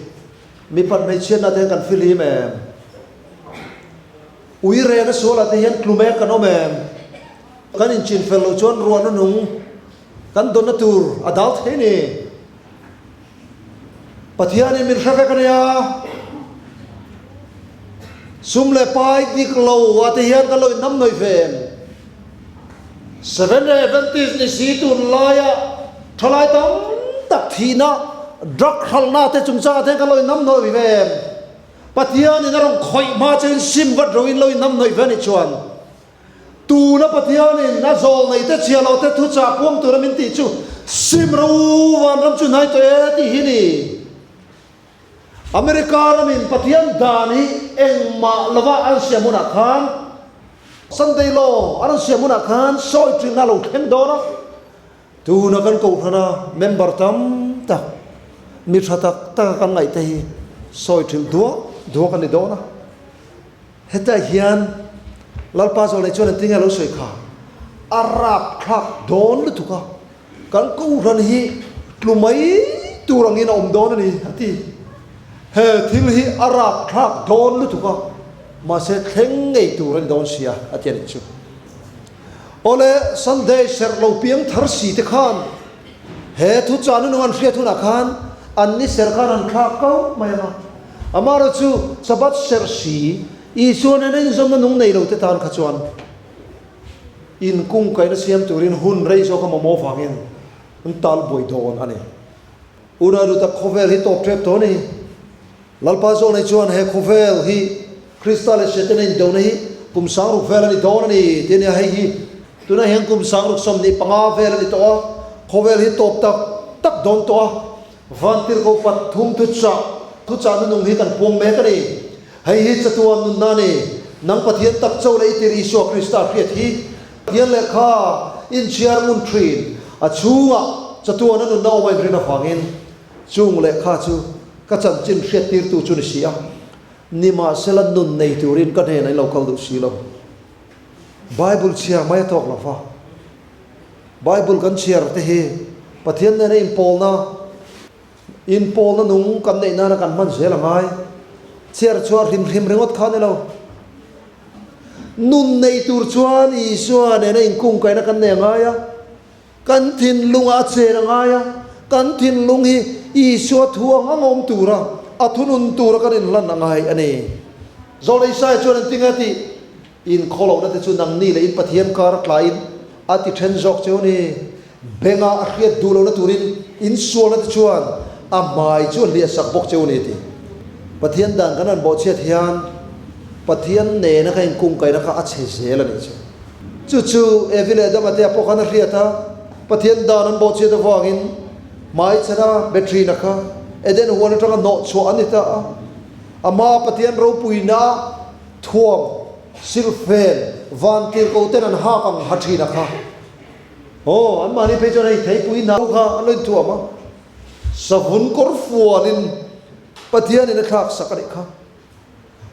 mipat hmeichhiatna te hian kan fihlim em? Ui rena sualah te hian tlu mek kan awm em? Kan inchin fel loh chuan ruahna nung kan dawnna tur a dal thei ni. Pathianin min hre vek a nia. Sum leh pai dik lo ah te hian kan lo innam nawih ve em? Seventh Day Adventist ni si tun laia thalai tam tak thihna, drug hralhna te chungchangah te hian kan lo innam nawih ve em? Pathianin a rawn khawih hma chuan sim vat roin lo innam nawih ve a nih chuan Tuna Pathianin a zawl nei te chhia lo te thuchah puang tura min tih chu sim ro vanram chu hnai tawh e tih hi ni. America ramin Pathian dan hi engmah lova an siam hunah khan Sunday Law an rawn siam hunah khan sawi ṭinna a lo thleng dawn a. Tuna kan kohhrana member tam tak mi ṭha tak taka kan ngaih te hi sawi ṭhilh duak duak a ni dawn a. Hetah hian Lalpa Zawlei chuan engtin nge a lo sawi kha? A rapthlak dawn lutuk a, kan kohhran hi tlu mai tur angin a awm dawn a ni, a ti. He thil hi a rapthlak dawn lutuk a, mahse thleng ngei tur a ni dawn sia, a ti a nih chu. Awle, Sunday serh lo piang thar si te khan he thuchah nunung an hriat hunah khan an ni serh khan an thlak kau mai ang a. Amaherawh chu Sabbath serh si Isua nena inzawmna nung nei lo te tan kha chuan inkungkaihna siam turin hun rei zawk a mamawh vangin an tal buai dawn a ni. Unau duhtak khawvel hi tawp tep tawh a ni. Lalpa zawk nei chuan he khawvel hi Krista leh Setana indona hi kum 6000 vel a ni dawn a ni tih a nia. Hei hi tunah hian kum 6075 vel a ni tawh a, khawvel hi tawp tak tak dawn tawh a. Vantirhkoh pathum thuchah, thuchah nunung hi kan puang mek a ni. Hei hi chatuan nunna a ni. Nang Pathian tak cho leh i tir Isua Krista hriat hi Pathian lehkha inchhiar ngun thin. A chhungah chatuana nunna awm a inrin avangin chung lehkha chu ka chanchin hriattirtu chu ni si a. Nimahsela nun nei turin ka hnenah in lo kal duh si lo. Bible chhiar mai a tawk lo va. Bible kan chhiar te hi Pathian nena inpawlna, inpawlna nung kan neih nana kan hman zel a ngai. Chhiar chhuah hrim hrim ringawt kha a ni lo. Nun nei tur chuan Isua nena inkungkaihna kan nei a ngai a, kan thinlungah a chen a ngai a, kan thinlung hi Isua thu ang ang awm tura, a thunun tura kan inhlan a ngai a ni. Zawlei Isaiah chuan engtin nge a tih? Inkhawlohna te chu nangni leh in Pathian kar a tlaiin a ti then zawk cheu a ni. Benga a hriat duh lohna turin in sualna te chuan A hmai chu a hliah sak bawk cheu a ni a ti. Pathian dan kan han bawhchhiat hian Pathian nena ka inkungkaihna kha a chhe zel a nih chu. Chu chu Evi leh Adama te ah pawh khan a hriat a, Pathian dan an bawhchhiat avangin hmaichhana Betrina kha Eden huan atanga hnawh chhuah a ni ta a. Ama Pathian ropuina thuam silhfen vantirhkoh ten an hak ang ha thin a kha. Aw, anmahni phei chuan hei theipui nau kha an lo inthuam a, savun kawr fualin Pathianin a thlak sak a nih kha.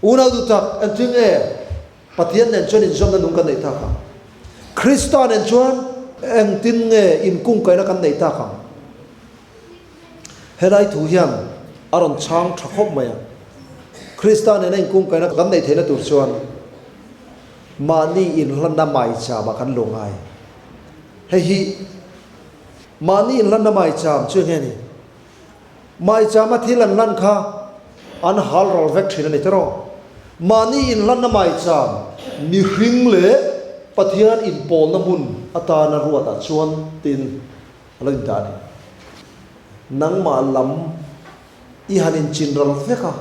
Unau duh tak, engtin nge Pathian nen chuan inzawmna nung kan neih tak ang? Krista nen chuan engtin nge inkungkaihna kan neih tak ang? Helai thu hian a rawn chhang tha khawp mai a. Krista nena inkungkaihna kan neih theihna tur chuan mahni inhlanna maicham ah kan luh ngai. Hei hi mahni inhlanna maicham chu enge ni? Maichama thil an hlan kha an hal ral vek thin a ni tiraw? Mahni inhlanna maicham mihring leh Pathian inpawlna hmun atana ruatah chuan tiin a lo indah a ni. Nangmah lam i han inchin ral vek a,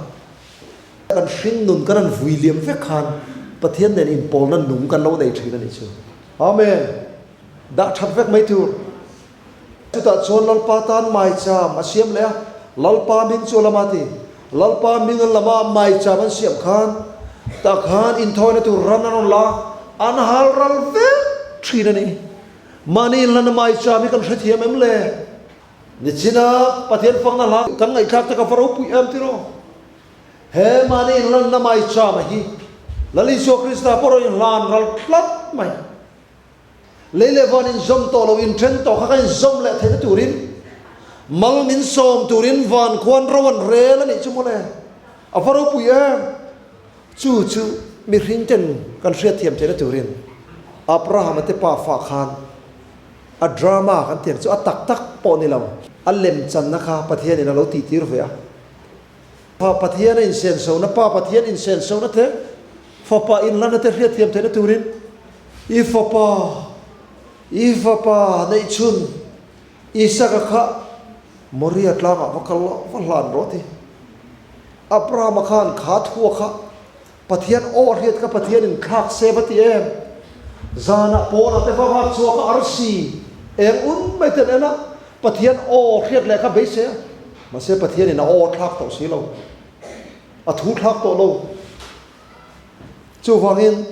kan hring nun kan han vui liam vek khan Pathian nen inpawlna nung kan lo nei thin a nih chu. Amen! Dah that vek mai tur. Chutah chuan Lalpa tan maicham a siam leh a, Lalpa hming chu a lama ti. Lalpa hming an lama maicham an siam khan, tah khan inthawina tur ran an rawn la, an hal ral vek thin a ni. Mahni inhlana maicham hi kan hrethiam em le? Nichina Pathian fakna hla kan ngaihthlak te ka va ropui em tiraw? He mahni inhlanna maicham hi Lal Isua Krista pawh rawn inhlan ral tlat mai. Lei leh van inzawm tawh lo, inthen tawh kha ka inzawm leh theihna turin mal min sawm turin van khuan ro an rel a nih chu mawle. A va ropui em! Chu chu mihring ten kan hriatthiam theihna turin Abrahama te pa fa khan a drama kan tih ang chu a tak tak pawh ni lo, a lemchanna kha Pathianin a lo tihtir ve a. Pa Pathian a insenso-na, Pa Pathian insenso-na te, Fapa inlana te hriatthiam theihna turin i Fapa, i Fapa neihchhun Isaka kha Moria tlangah va kal la, va hlan rawh ti. Abrahama khan kha thua kha Pathian aw a hriat kha Pathianin thlak se va ti em? Zanah pawnah te va vak chhuak a arsi eng un mai ten en a, Pathian aw hriat leh kha beisei a. Mahse Pathianin a aw a thlak tawh si lo, a thu thlak tawh lo. Chuvangin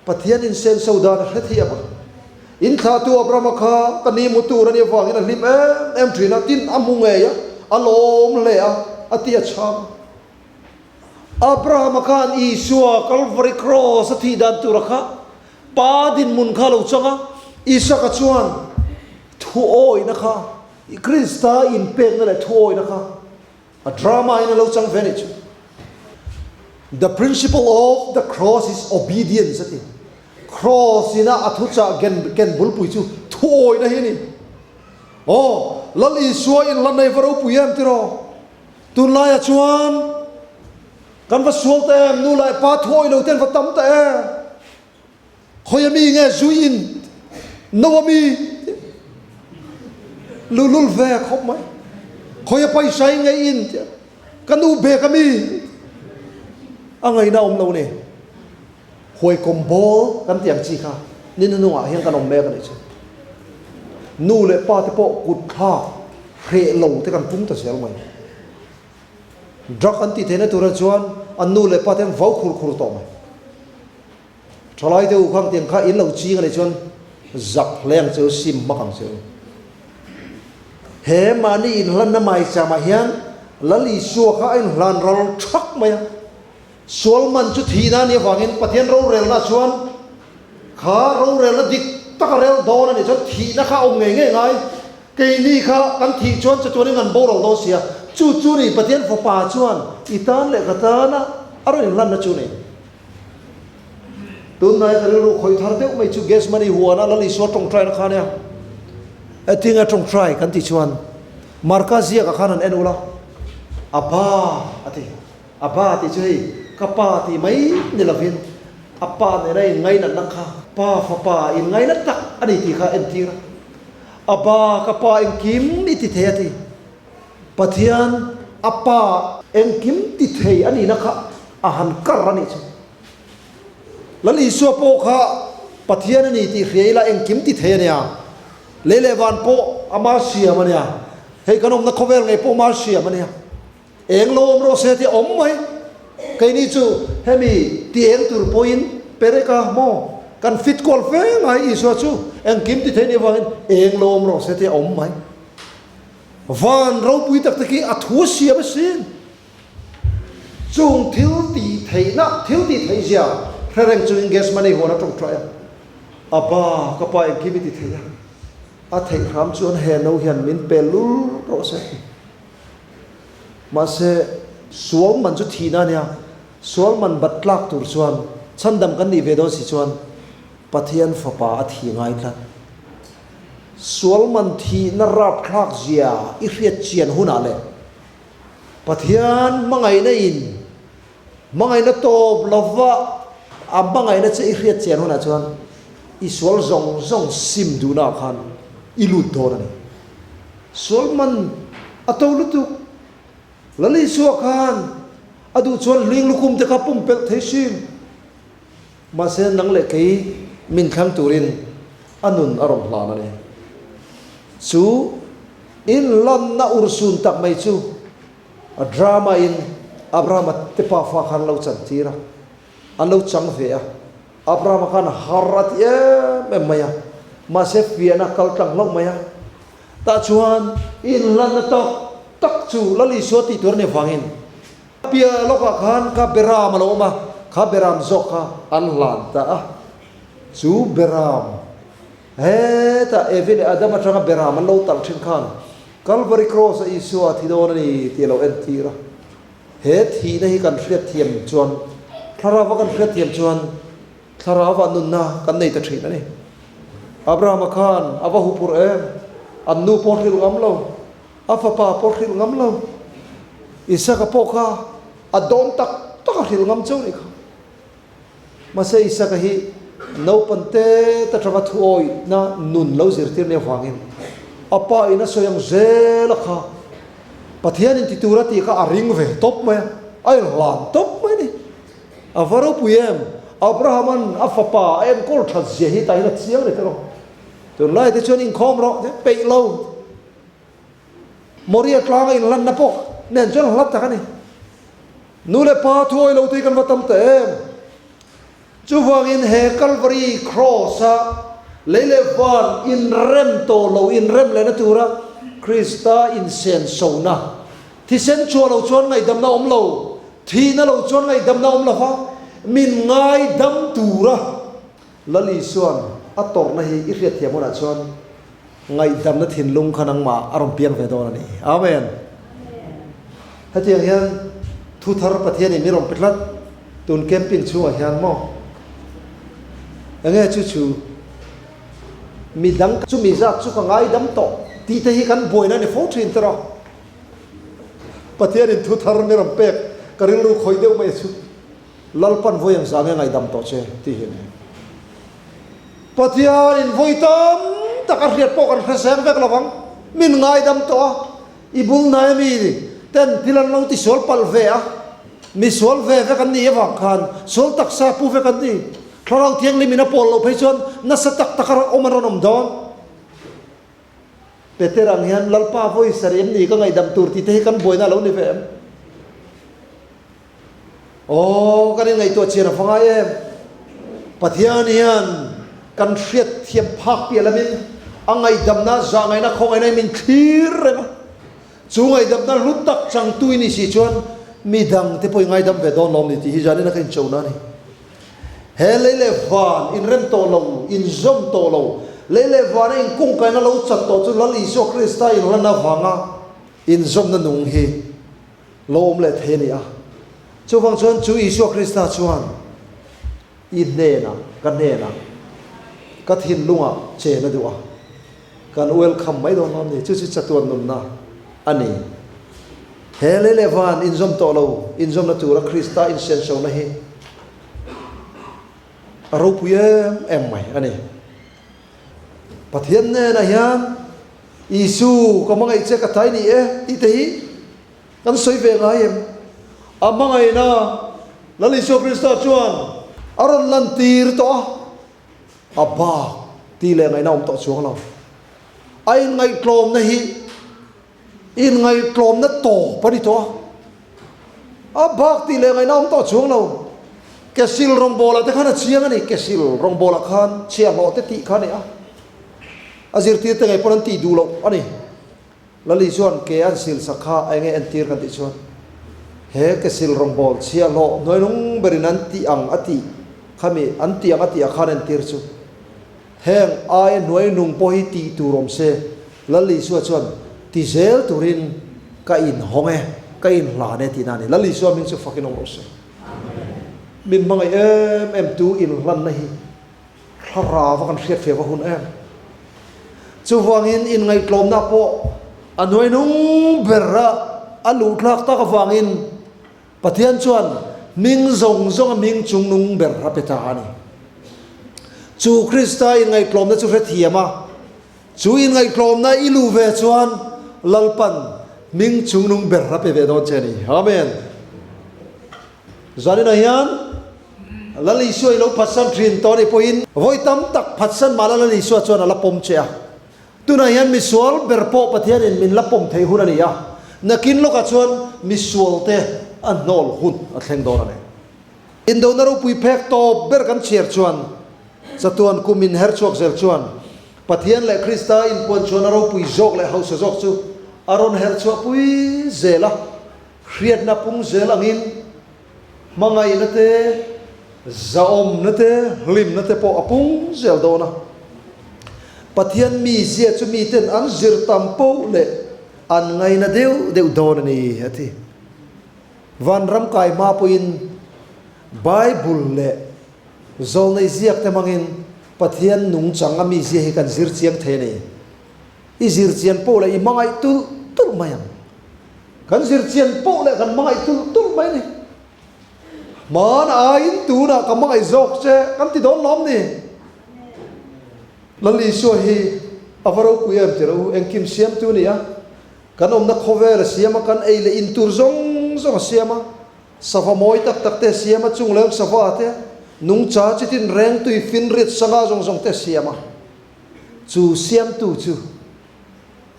Pathian insenso dan a hre thiam a. Inthlahtu Abrahama kha ka ni mu tur a nih avangin a hlim em em thin a, tin a hmu ngei a, a lawm hle a, a ti a chhang a. Abrahama khan Isua Calvary Cross a thih dan tura kha Pa dinhmun kha a lo chang a, Isaka chuan thuawihna kha, Krista inpekna leh thuawihna kha a drama in a lo chang ve a nih chu. The principle of the cross is obedience a ti. Cross ina a thuchah ken bulpui chu thuawihna hi a ni. Aw, Lal Isua inhlan nei va ropui em tiraw? Tunlaiah chuan kan va sual ta em, nu leh pa thuawih lo te an va tam ta em. Khawi a mi nge zui in no a mi luhlul ve khawp mai. Khawi a paisa in nge in ka nu bek a mi a ngaihna awm lo ni. Huaikawm bawl kan tih ang chi kha ni hnungah hian kan awm mek a nih chu. Nu leh pa te pawh kut thlak hreh lo te kan pung ta zel mai. Drug an tih theihna turah chuan an nu leh pa te an vau khur khur tawh mai. Thalai te u khang tiang kha in lo ching a nih chuan zak hle ang che u, sim hmak ang che u. He mahni inhlanna maicham ah hian Lal Isua kha a inhlan ral thak mai a. Sual man chu thihna a nih avangin Pathian rorelna chuan kha rorelna dik taka rel dawn a nih chuan thihna kha a awm ngei ngei ngai. Keini kha kan thih chuan chatuanin kan boral dawn sia. Chu chu ni Pathian Fapa chuan i tan leh ka tana a rawn inhlanna chu ni. Tunhnai ka rilru khawih thar deuh mai chu Gethsemane huana Lal Isua tawngtaina kha ania. Etinga tawngtai kan tih chuan Marka ziakah khan han en ula, Abba a ti. A ba tih chu hei ka pa tih mai ni lovin a pa nena inngainatna kha pa fapa inngaina tak a ni tih kha a entir a. A ba ka pa engkim i ti thei a ti. Pathian a Pa engkim ti thei a nihna kha a han kar a nih chu. Lal Isua pawh kha Pathian a ni tih hria ila engkim ti thei a nia. Lei leh van pawh ama siam a nia. Hei kan awmna khawvel ngei pawh ama siam a nia. Eng lo awm rawh se tih a awm mai. Keini chu hemi ti eng tur pawhin perek a maw? Kan fit kual fe ngai Isua chu engkim ti thei nih avangin eng lo awm rawh se tih a awm mai. Van ropui tak te khi a thu a siam asin. Chung thil tih theihna, thil tih theih zia hre reng chungin Gethsemane huan a tawngtai a, Abba, ka pa engkim i ti thei a, a theih hram chuan he no hian min pe lul rawh se. Mahse, sual man chu thihna a nia, sual man bat tlak tur chuan chhandam kan nih ve dawn si chuan Pathian Fapa a thi ngai tlat. Sual man thihna rapthlak zia i hriat chian hunah leh Pathian hmangaihna in hmangaihna tawp lova a hmangaihna che i hriat chian hunah chuan i sual zawng zawng sim duhnaah khan i lut dawn a ni. Sual man a to lutuk. Lal Isua khan a duh chuan hling lukhum te kha pumpelh thei hrim. Mahse nang leh kei min thlang turin a nun a rawn hlan a ni. Chu inlanna urhsun tak mai chu a drama in Abrahama te pafa khan lo chantir a, an lo chang ve a. Abrahama khan har a ti em em mai a, mahse fiahna kal tlang hlauh mai a. Tah chuan inlanna tak tak chu Lal Isua tih tur a nih avangin piah lawkah khan kha beram a lo awm a, kha beram zawk kha an hlan ta a. Chu beram hetah Evi leh Adam atanga beram an lo talh thin khan Calvary Cross-a Isua a thi dawn a ni tih a lo entir a. He thihna hi kan hriatthiam chuan, thlarauva kan hriatthiam chuan thlarauva nunna kan nei ta thin a ni. Abrahama khan a va hupur em? An nu pawh hrilh ngam lo, a fapa pawh hrilh ngam lo. Isaka pawh kha a dawn tak tak a hrilh ngam chauh nih kha. Mahse Isaka hi naupan te ta tanga thuawihna nun lo zirtir nia vangin a pa in a sawi ang zel a kha Pathian in ti tur a tih kha a ring ve tawp mai a, a inhlan tawp mai a ni. A va ropui em! Abraham-a'n a fapa a enkawl that zia hi tah hian a chiang leh tawh. Tunlai te chuan inkhawm rawh peih lo. Moria tlanga inhlanna pawh nen chuan hla tak a ni. Nu leh pa thuawi lo te hi kan va tam ta em? Chuvangin he Calvary Cross-a lei leh van inrem tawh lo, inrem lehna tura Krista insenso-na, thisen chhuah lo chuan ngaihdamna awm lo, thihna lo chuan ngaihdamna awm lo va, min ngaidam tura Lal Isua'n a tawrhna hi i hriatthiam hunah chuan Ngaihdamna thinlung kha nangmah a rawn piang ve dawn a ni. Amen. Hetiang hian thu thar Pathianin min rawn pe tlat tun camping chhungah hian maw? Enge chu chu midang chumi zat chu ka ngaidam tawh tih te hi kan buaina a ni fo thin tiraw? Pathianin thu thar min rawn pek ka rilru khawih deuh mai chu. Lalpan vawi ang zah nge ngaihdam tawh che tih hi a ni. Pathianin vawi tam tak a hriat pawh kan hre seng vek lovang, min ngaidam tawh a, i bul hnai ami ten thil an lo tisual palh ve a, mi sual ve vek an nih avang khan sual taksa pu vek an ni. Thlarau Thianghlim in a pawl loh phei chuan nasa tak tak a awm an rawn awm dawn. Peter ang hian Lalpa vawi sarih em ni ka ngaihdam tur tih te hi kan buaina a lo ni ve em? Aw, kan inngaihtuah chian a va ngai em? Pathian hian kan hriat thiam phak piah lamin a ngaihdamna, zahngaihna, khawngaihna hi min thlir reng a. Chu ngaihdamna hlu tak changtu i nih si chuan midang te pawh i ngaidam ve dawn lawm ni tih hi zanin a ka inchona a ni. He lei leh van inrem tawh lo, inzawm tawh lo, lei leh vana inkungkaina lo chat tawh chu Lal Isua Krista inlan avanga inzawmna nung hi Lo awm leh thei a ni a. Chuvang chuan chu Isua Krista chuan i hnenah, ka hnenah, ka thinlungah chen a duh a, kan welcome mai dawn lo a ni. Chu chu chatuan nunna a ni. He lei leh van inzawm tawh lo, inzawmna tura Krista insenso-na hi a ropui em em mai a ni. Pathian hnenah hian. Isu, ka hmangaih che ka tai ni e tih te hi kan sawi ve ngai em? A hmangaihna Lal Isua Krista chuan a rawn lantir tawh a, a bak tih leh ngaihna awm tawh chuang lo. A inngaihtlawmna hi inngaihtlawmna tawp a ni tawh a, a bak tih leh ngaihna awm tawh chuang lo. Kesil rawngbawlah te khan a chiang a ni, kesil rawngbawlah khan chhiahhlawh te tih kha a ni a, a zirtirte ngei pawn an tih duh loh a ni. Lali chuan ke an sil sak kha a enge entir kan tih chuan he ke sil rawngbâwl chhiahhlawh hnuailung berin an tih ang a tih khami an tih ang a tih ah khan entir chu heng aia hnuainung pawh hi tih tur awm se Lal Isua chuan ti zel turin ka inhawng e, ka inhlan e tihna a ni. Lal Isua hming chu fakin awm rawh se. Min hmangaih em em tu inhlanna hi Thlarau a kan hriat feh va hun em? Chuvangin inngaihtlawmna pawh a hnuainung ber a a luh thlak tak avangin Pathian chuan hming zawng zawng a hming chungnung ber a pe ta a ni. Chu Krista inngaihtlawmna chu hrethiam a, chu inngaihtlawmna i luh ve chuan Lalpan hming chungnung ber a pe ve dawn che a ni. Amen. Zaninah hian Lal Isua i lo phatsan thin tawh anih pawhin vawi tam tak phatsan mahla Lal Isua chuan a la pawm che a. Tunah hian misual ber pawh Pathianin min la pawm theih hun a ni a, nakin lawkah chuan misualte a hnawl hun a thleng dawn a ni. Indona ropui phek tawp ber kan chhiar chuan chatuan kum in her chhuak zel chuan Pathian leh Krista inpuanchhuahna ropui zawk leh hausa zawk chu a rawn her chhuahpui zel a, hriatna pung zel angin Hmangaihna te, zahawmna te, hlimna te pawh a pung zel dawn a. Pathian mizia chu miten an zir tam poh leh an ngaina deuh deuh dawn a ni, a ti. Vanram kai hma pawhin Bible leh zawlnei ziak te hmangin Pathian nungchang a mizia hi kan zir chiang thei a ni. I zir chian poh leh i hmangaih tulh tulh mai ang. Kan zir chian poh leh kan hmangaih tulh tulh mai a ni. Hmaan aiin tunah ka hmangaih zawk che kan ti dawn lawm ni. Lal Isua hi a va ropui em ti rawh u, engkim siamtu a ni a, kan awmna khawvel a siam a, kan ei leh in tur zawng zawng a siam a, sava mawi tak tak te a siam a, chungleng sava te, nungcha chitin reng tui finriat sangha zawng zawng te a siam a. Chu siamtu chu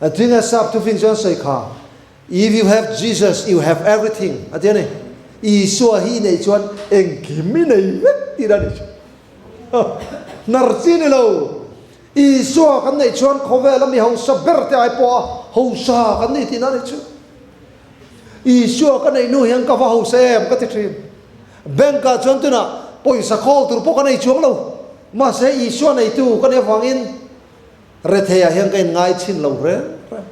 a tling a sap thufing chuan sawi kha, If you have Jesus, you have everything a ti a ni. Isua hi i neih chuan engkim i nei vek tih a ni chu. Hnar chi ni lo. Isua kan neih chuan khawvela mi hausa ber te ai pawha hausa kan ni tihna a ni chu. Isua ka neih hnu hian ka va hausa em ka ti thin. Bank ah chuan tunah pawisa khawl tur pawh ka nei chuang lo. Mahse Isua neitu ka nih avangin retheiah hian ka inngai chhin lo reng reng.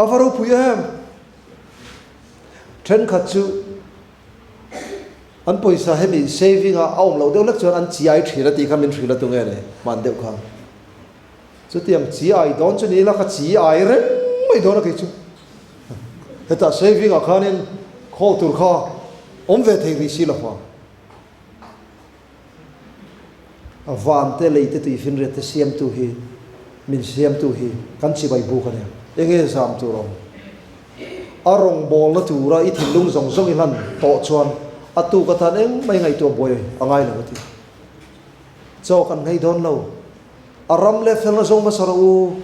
A va ropui em! Thenkhat chu an pawisa hemi saving ah a awm loh deuh lek chuan an chiai thin a tih kha min hrilh a tunge ni hman deuh khan. Chutiang chi ai dawn chu ni ila ka chi ai reng mai dawn a kei chu. Hetah saving ah khanin khawl tur kha awm ve thei rih si lo va. A van te lei te tui finriat te siamtu hi min siamtu hi kan chibai buk a nia. Enge zam tur awm? A rawngbawlna tura i thinlung zawng zawng i hlan tawh chuan a tuk atan engmah i ngaihtuah buai a ngai lo a ti. Chaw kan nghei dawn lo. A ram leh felna zawng hmasa rawh u.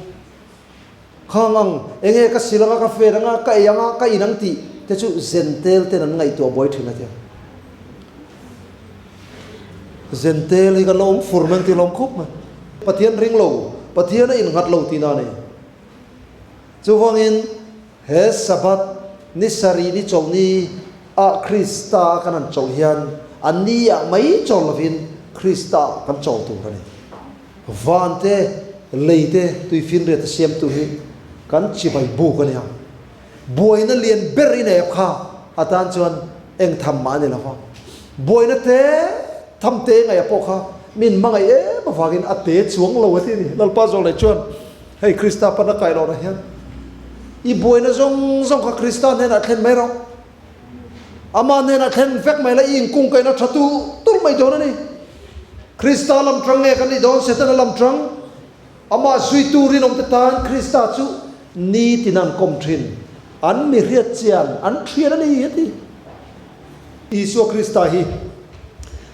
Khang ang, enge ka sil anga, ka fen anga, ka ei anga, ka in ang tih te chu zentel ten an ngaihtuah buai thin a tia. Zentel hi kan la awm fur mai ang tih lawm khawp mai. Pathian ring lo, Pathian a innghat lo tihna a ni. Chuvangin he Sabbath ni sarih ni chawlhni ah Krista kan han chawlh hian a ni ah mai chawl lovin Krista kan chawl tur a ni. Van te, lei te, tuifinriat a siamtu hi kan chibai buk a nia. Buaina lian ber i nei kha a tan chuan eng tham mah a ni lo va. Buaina te tham te ngaih a pawh kha min hmangaih em avangin a te chuang lo a ti a ni. Lalpa zawk leh chuan hei Krista pana kai lohna hian i buaina zawng zawng kha Krista hnenah thlen mai rawh. Amah hnenah thlen vek mai la i inkungkaihna tha tulh tulh mai dawn a ni. Krista lam tang nge kan nih dawn Setana lam tang? Amah zuitu rinawmte tan Krista chu nitin an kawm thin. An mi hriat chian an thian a ni, a ti. Isua Krista hi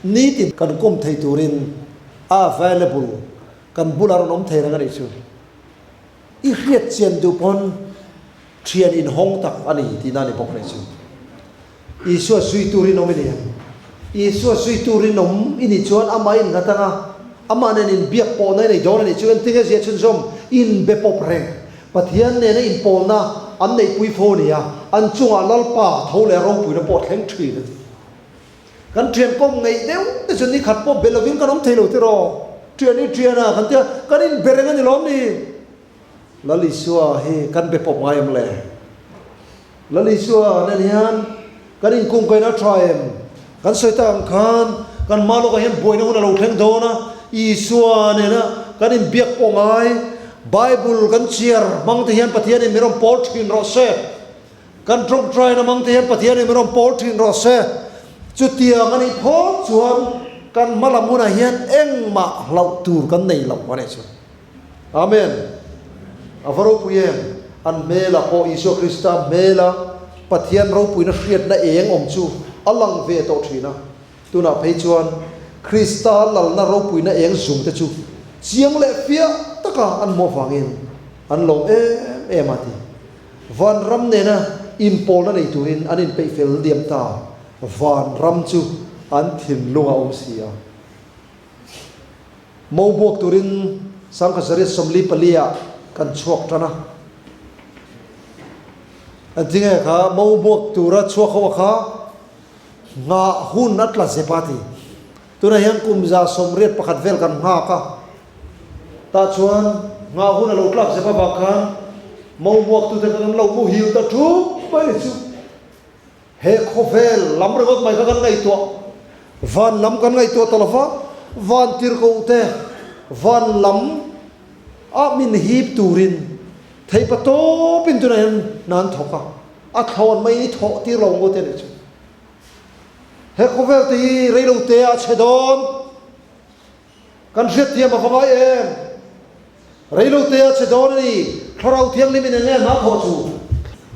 nitin kan kawm thei turin a available, kan bulah rawn awm thei reng a nih chu. I hriat chian duh pawn thian inhawng tak a ni tihna a ni bawk a nih chu. Isua zuitu rinawm i ni em? Isua zuitu rinawm i nih chuan amah innghat anga amah nen inbiak pawhna i nei dawn a nih chu. Engtin nge ziah chhunzawm? Inbe pawp reng. Pathian nena inpawlna an neihpui fo a ni a, an chungah Lalpa tho leh ropuina pawh a thleng thin a ti. Kan thian kawm ngeih deuh te chu nikhat pawh be lovin kan awm thei lo tiraw? Thian i thian a kan tia, kan inbe reng a ni lawm ni? Lal Isua hi kan be pawp ngai em le? Lal Isua nen hian kan inkungkaina a tha em? Kan sawi tak ang khan kan hma lawkah hian buaina hun a lo thleng dawn a, Isua nena kan inbiak pawh ngai, Bible kan chhiar hmang te hian Pathianin min rawn pawl thin rawh se. Kan tawngtaina hmang te hian Pathianin min rawn pawl thin rawh se. Chutiang a nih phawt chuan kan hma lam hunah hian engmah hlauh tur kan nei lo a nih chu. Amen. A va ropui em? An hmelah pawh Isua Krista hmela Pathian ropuina hriatna eng awm chu a lang ve tawh thin a. Tunah phei chuan Krista lalna ropuina eng zung te chu chiang leh fiah taka an hmuh avangin an lawm em em a ti. Vanram nena inpawlna nei turin an inpeih fel diam ta. Vanram chu an thinlung a awm si a. Mo buak turin 1944 ah kan chhuak tan a. Engtinge kha mo buak tura chhuak ho a kha nghah hun a tla zep a ti. Tunah hian kum 81 vel kan nghak a. Tah chuan nghah hun a lo tlak zep avang khan mo buak tute kha kan lo muhil ta thup mai chu. He khawvel lam ringawt mai kha kan ngaihtuah, van lam kan ngaihtuah ta lova, van tirhkoh te van lam ah min hip turin theipa tawpin tunah hian hna an thawk a, a thlawn mai i thawh tir lo ngawt e nih chu. He khawvel te hi reilote ah a chhe dawn. Kan hriatthiam a va ngai em? Reilote a che dawn a ni. Thlarau Thianghlimin eng nge hna thawh chu?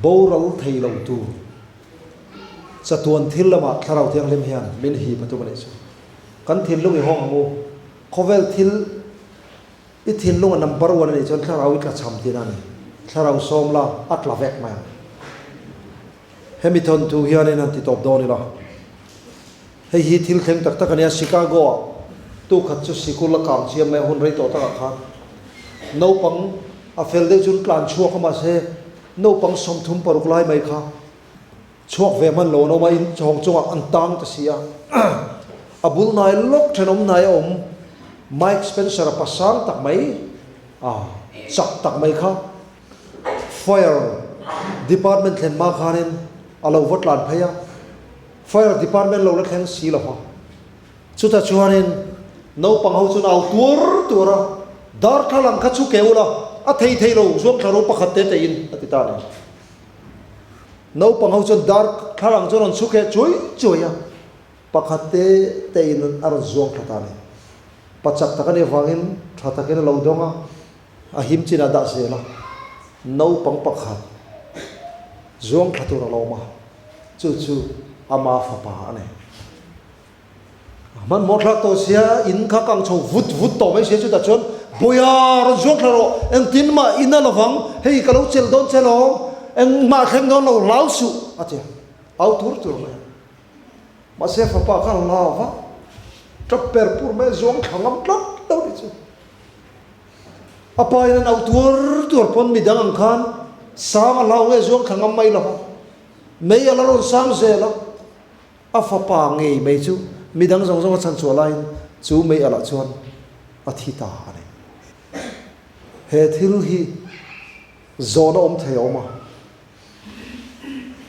Boral thei lo tur chatuan thil lamah Thlarau Thianghlim hian min hip a tum a nih chu. Kan thinlung i hawng ang u. Khawvel thil i thinlung a number one a nih chuan Thlarau i tlachham tihna a ni. Thlarau sawm la a tla vek mai ang. Hemi thawnthu hianin han ti tawp dawn ila. Hei hi thil thleng tak tak a nia, Chicago-ah tukhat chu sikul a kang chiam mai a, hun rei tawh takah khan naupang a fel deuh chu an tlan chhuak a, mahse naupang 36 lai mai kha chhuak ve hman lo an awm a, in chhawng chungah an tang ta si a. A bul hnai lawk thenawm hnai a awm Mike Spencer-a pasang tak mai, a chak tak mai kha Fire Department thlen hma khanin a lo va tlan phei a, Fire Department lo la thleng si lo va. Chutah chuanin naupang ho chuan au tuar tuar a, Darthlalang kha chu ke ula, a thei thei lo, zuam thla ro pakhat te tein a ti ta a ni. Naupang ho chuan darthlalang chu a rawn chhu keh chuai chuai a, pakhat te tein a rawn zuang thla ta a ni. Pachak tak a nih avangin tha takin a lo dawng a. A him chinah dah zel a, naupang pakhat zuang thla tur a lo awm a, chu chu ama fapa a ni. Hmanhmawh thlak tawh sia, in kha kang chho vut vut tawh mai sia, chutah chuan Bawiha rawn zuang thla rawh, engtin mah in a lovang, hei ka lo chelh dawn che lawm, engmah thleng dawn lo, hlau suh a ti a, au tur tur mai a. Mahse fapa kha hlau va, tap per pur mai a, zuang thla ngam tlat lo ni chu. A pa in an auh tuar tuar pawn midang ang khan sang a hlau nge zuang thla ngam mai lo va, mei a la rawn sang zel a, a fapa ngei mai chu midang zawng zawng a chhan chhuah laiin chu mei alah chuan a thi ta a ni. He thil hi zawhna awm thei a awm a.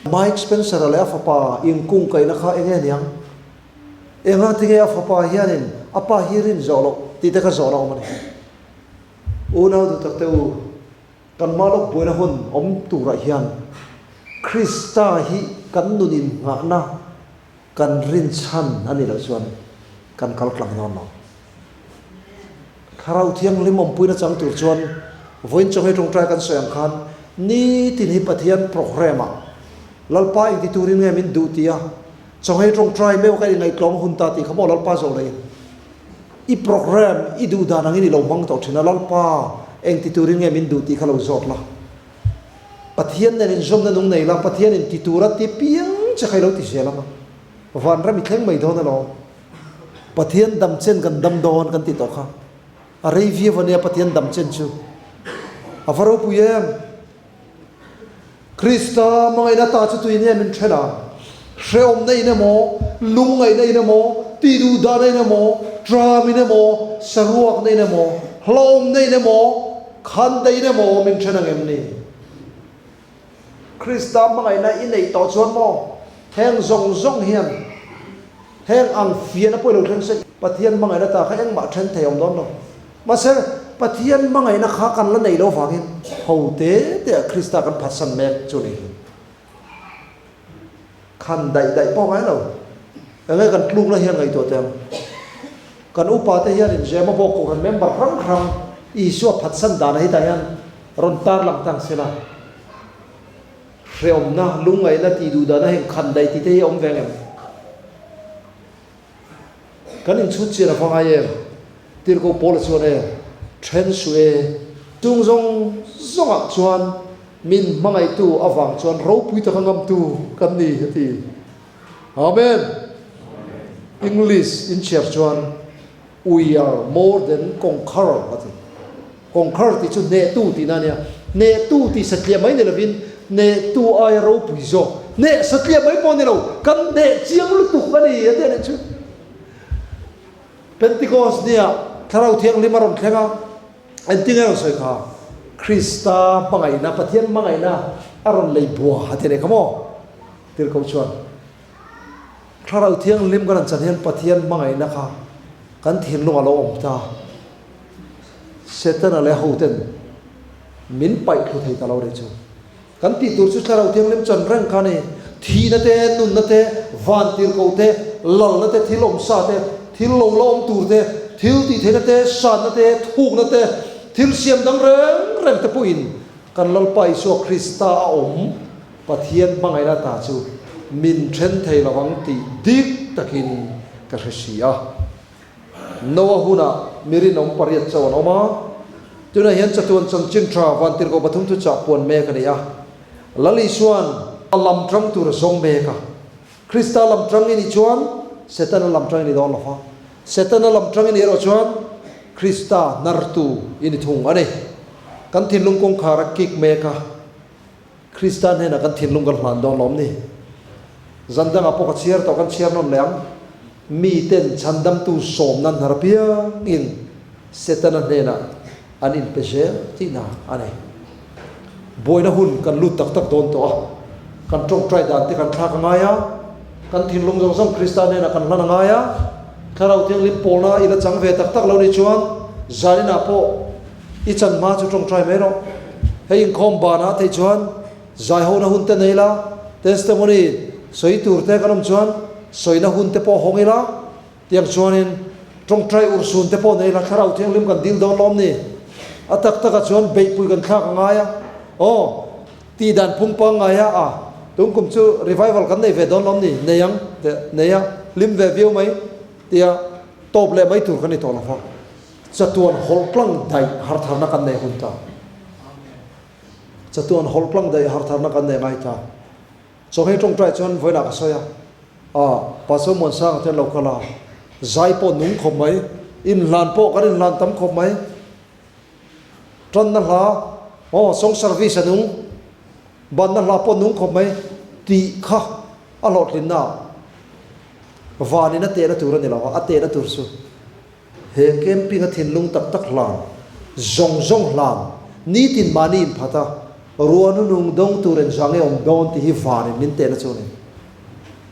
Mike Spencer-a leh a fapa inkungkaihna kha eng nge niang? Enga tinge a fapa hianin a pa hi rin zawh loh tih te kha zawhna awm a ni. Unau duh tak te u, kan hma lawk buaina hun awm turah hian Krista hi kan nun innghahna kan rinchhan a nih loh chuan kan kal tlang dawn lo. Thlarau Thianghlim awmpuina chang tur chuan vawiin chaw hei tawngtai kan sawi ang khan nitin hi Pathian programme ah Lalpa engti turin nge min duh tih a chaw hei tawngtai meuh ka inngaihtlawm hun ta tih kha maw Lalpa zawh leh in i programme i duh dan angin i lo hmang tawh thin a Lalpa engti turin nge min duh tih kha lo zawt la. Pathian nen inzawmna nung nei la Pathian in ti tura ti piang che kha i lo ti zel ang a vanram i thleng mai dawn alawm. Pathian dam chen kan dam dawn kan ti tawh kha. A rei viau ania Pathian dam chen chu. A va ropui em! Krista hmangaihna ta chu tuin nge min then a? Hrehawmna in emaw, lungngaihna in emaw, tihduhdahna in emaw, tram in emaw, saruakna in emaw, hlauhawmna in emaw, khandaih in emaw min then ang em ni? Krista hmangaihna i neih tawh chuan maw heng zawng zawng hian heng ang fiahna pawh i lo thleng se Pathian hmangaihna ta kha engmah then thei a awm dawn lo. Mahse, Pathian hmangaihna kha kan la neih loh vangin ho te te ah Krista kan phatsan mek chu ni hi. Khan daih daih pawh ngai lo. Enge kan tlukna hian ngaihtuah teh ang. Kan upa te hian in Zema bawk Kohhran member hrang hrang Isua phatsan dana hi tah hian rawn tarlang tang se la. Hreawmna, lungngaihna tih duh dana heng khan daih tih te hi a awm ve ang em? Kan inchhut chian a va ngai em? Tirhkoh Paula chuan e, Then suh e, chung zawng zawngah chuan min hmangaihtu avang chuan ropui taka ngamtu kan ni, a ti. Amen! English inchhiar chuan We are more than conqueror a ti. Conqueror tih chu hnehtu tihna a nia. Hnehtu tih satliah mai ni lovin hnehtu aia ropui zawk. Hneh satliah mai pawh ni lo, kan hneh chiang lutuk a ni a ti a nih chu. Pentecost nia Thlarau Thianghlim a rawn thleng a, engtin nge a rawn sawi kha? Krista hmangaihna, Pathian hmangaihna a rawn lei bua a ti a nih kha maw? Tirhkoh chuan Thlarau Thianghlim kan han chan hian Pathian hmangaihna kha kan thinlung a lo awm ta. Setana leh hoten min paih thlu thei ta lo rih chu. Kan tih tur chu Thlarau Thianghlim chan reng kha a ni. Thihna te, nunna te, van tirhkoh te, lalna te, thil awmsa te, thil lo la awm tur te, thil tih theihna te, sanna te, thukna te, thil siam dang reng reng te pawhin kan Lalpa Isua Krista a awm. Pathian hmangaihna ta chu min then thei lo ang tih dik takin ka hre si a. Noa hunah mi rinawm pariat chauh an awm a, tunah hian chatuan chanchin tha vantirhkoh pathum thuchah puan mek a ni a. Lal Isua'n a lam tang tur a zawng mek a. Krista lam tang i nih chuan Setana lam tang i ni dawn lo va, Setana lam tang i nih erawh chuan Krista hnartu i ni thung a ni. Kan thinlung kawngkhar a kik mek a. Krista hnenah kan thinlung kan hlan dawn lawm ni? Zan dangah pawh ka chhiar tawh kan chhiar nawn leh ang. Miten chhandamtu sawmna hnar apiangin Setana hnenah an inpe zel tihna a ni. Buaina hun kan lut tak tak dawn tawh a, kan tawngtai dan te kan thlak a ngai a, kan thinlung zawng zawng Krista hnenah kan hlan a ngai a, Thlarau Thianghlim pawlna i la chang ve tak tak lo ni chuan zaninah pawh I chan hma chu tawngtai mai rawh. Hei inkhawm banah theih chuan zaihona hun te nei la, testimony sawi tur te kan awm chuan sawina hun te pawh hawng ila, tiang chuanin tawngtai urhsun te pawh nei la, Thlarau Thianghlim kan dil dawn lawm ni. A tak takah chuan beihpui kan thlak a ngai a, aw tih dan phung pangngai a, a tun kum chu revival kan nei ve dawn lawm ni, nei ang te nei a, hlim ve viau mai tia tawp leh mai tur kan ni tawh lo va. Chatuan hawlh tlang daih hartharna kan nei hun ta. Chatuan hawlh tlang daih hartharna kan nei ngai ta. Chawhmeh tawngtai chuan vawiinah ka sawi a, ah Pastor Muansanga te an lo kal a, zai pawh nung khawp mai, inhlan pawh kan inhlan tam khawp mai, tanna hla, aw song service a nung, banna hla pawh nung khawp mai tih kha a hlawhtlinna ah vanin a tehna tur a ni lo a, a tehna tur chu. He camping a thinlung tak tak hlan, zawng zawng hlan, nitin mahni inphat a, ruahnu nung dawng tur engzah nge awm dawn tih hi vanin min tehna chu a ni.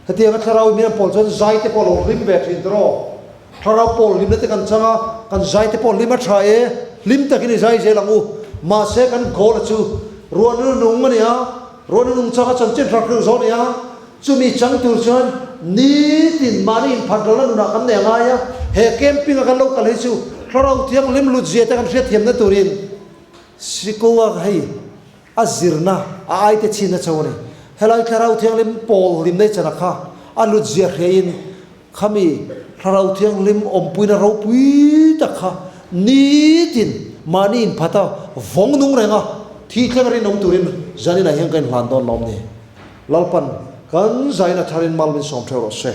Hetianga thlarau in min an pawl chuan zai te pawh a lo hlim ve thin tawh. Thlarau pawl hlimna te kan chang a, kan zai te pawh hlim a tha e, hlim takin i zai zel ang u. Mahse kan goal a chu ruahnu nung a ni a, ruahnu nung changa chanchin hrak hril zawh a ni a, Chumi chang tur chuan nitin mahni inphat rawlna nunah kan nei a ngai a, he camping a kan lo kal hi chu. Thlarau Thianghlim hlutzia te kan hriatthiamna turin Sikoa hei a zirna a aite chhin a cho a ni. Helai Thlarau Thianghlim pawl hlimna i chana kha a hlutzia hriain khami Thlarau Thianghlim awmpuina ropui tak kha nitin mahni inphat a vawng nung reng a, thi thleng rinawm turin zaninah hian ka inhlan dawn lawm ni. Lalpan kan zaina tharin mal min sawm theuh rawh se.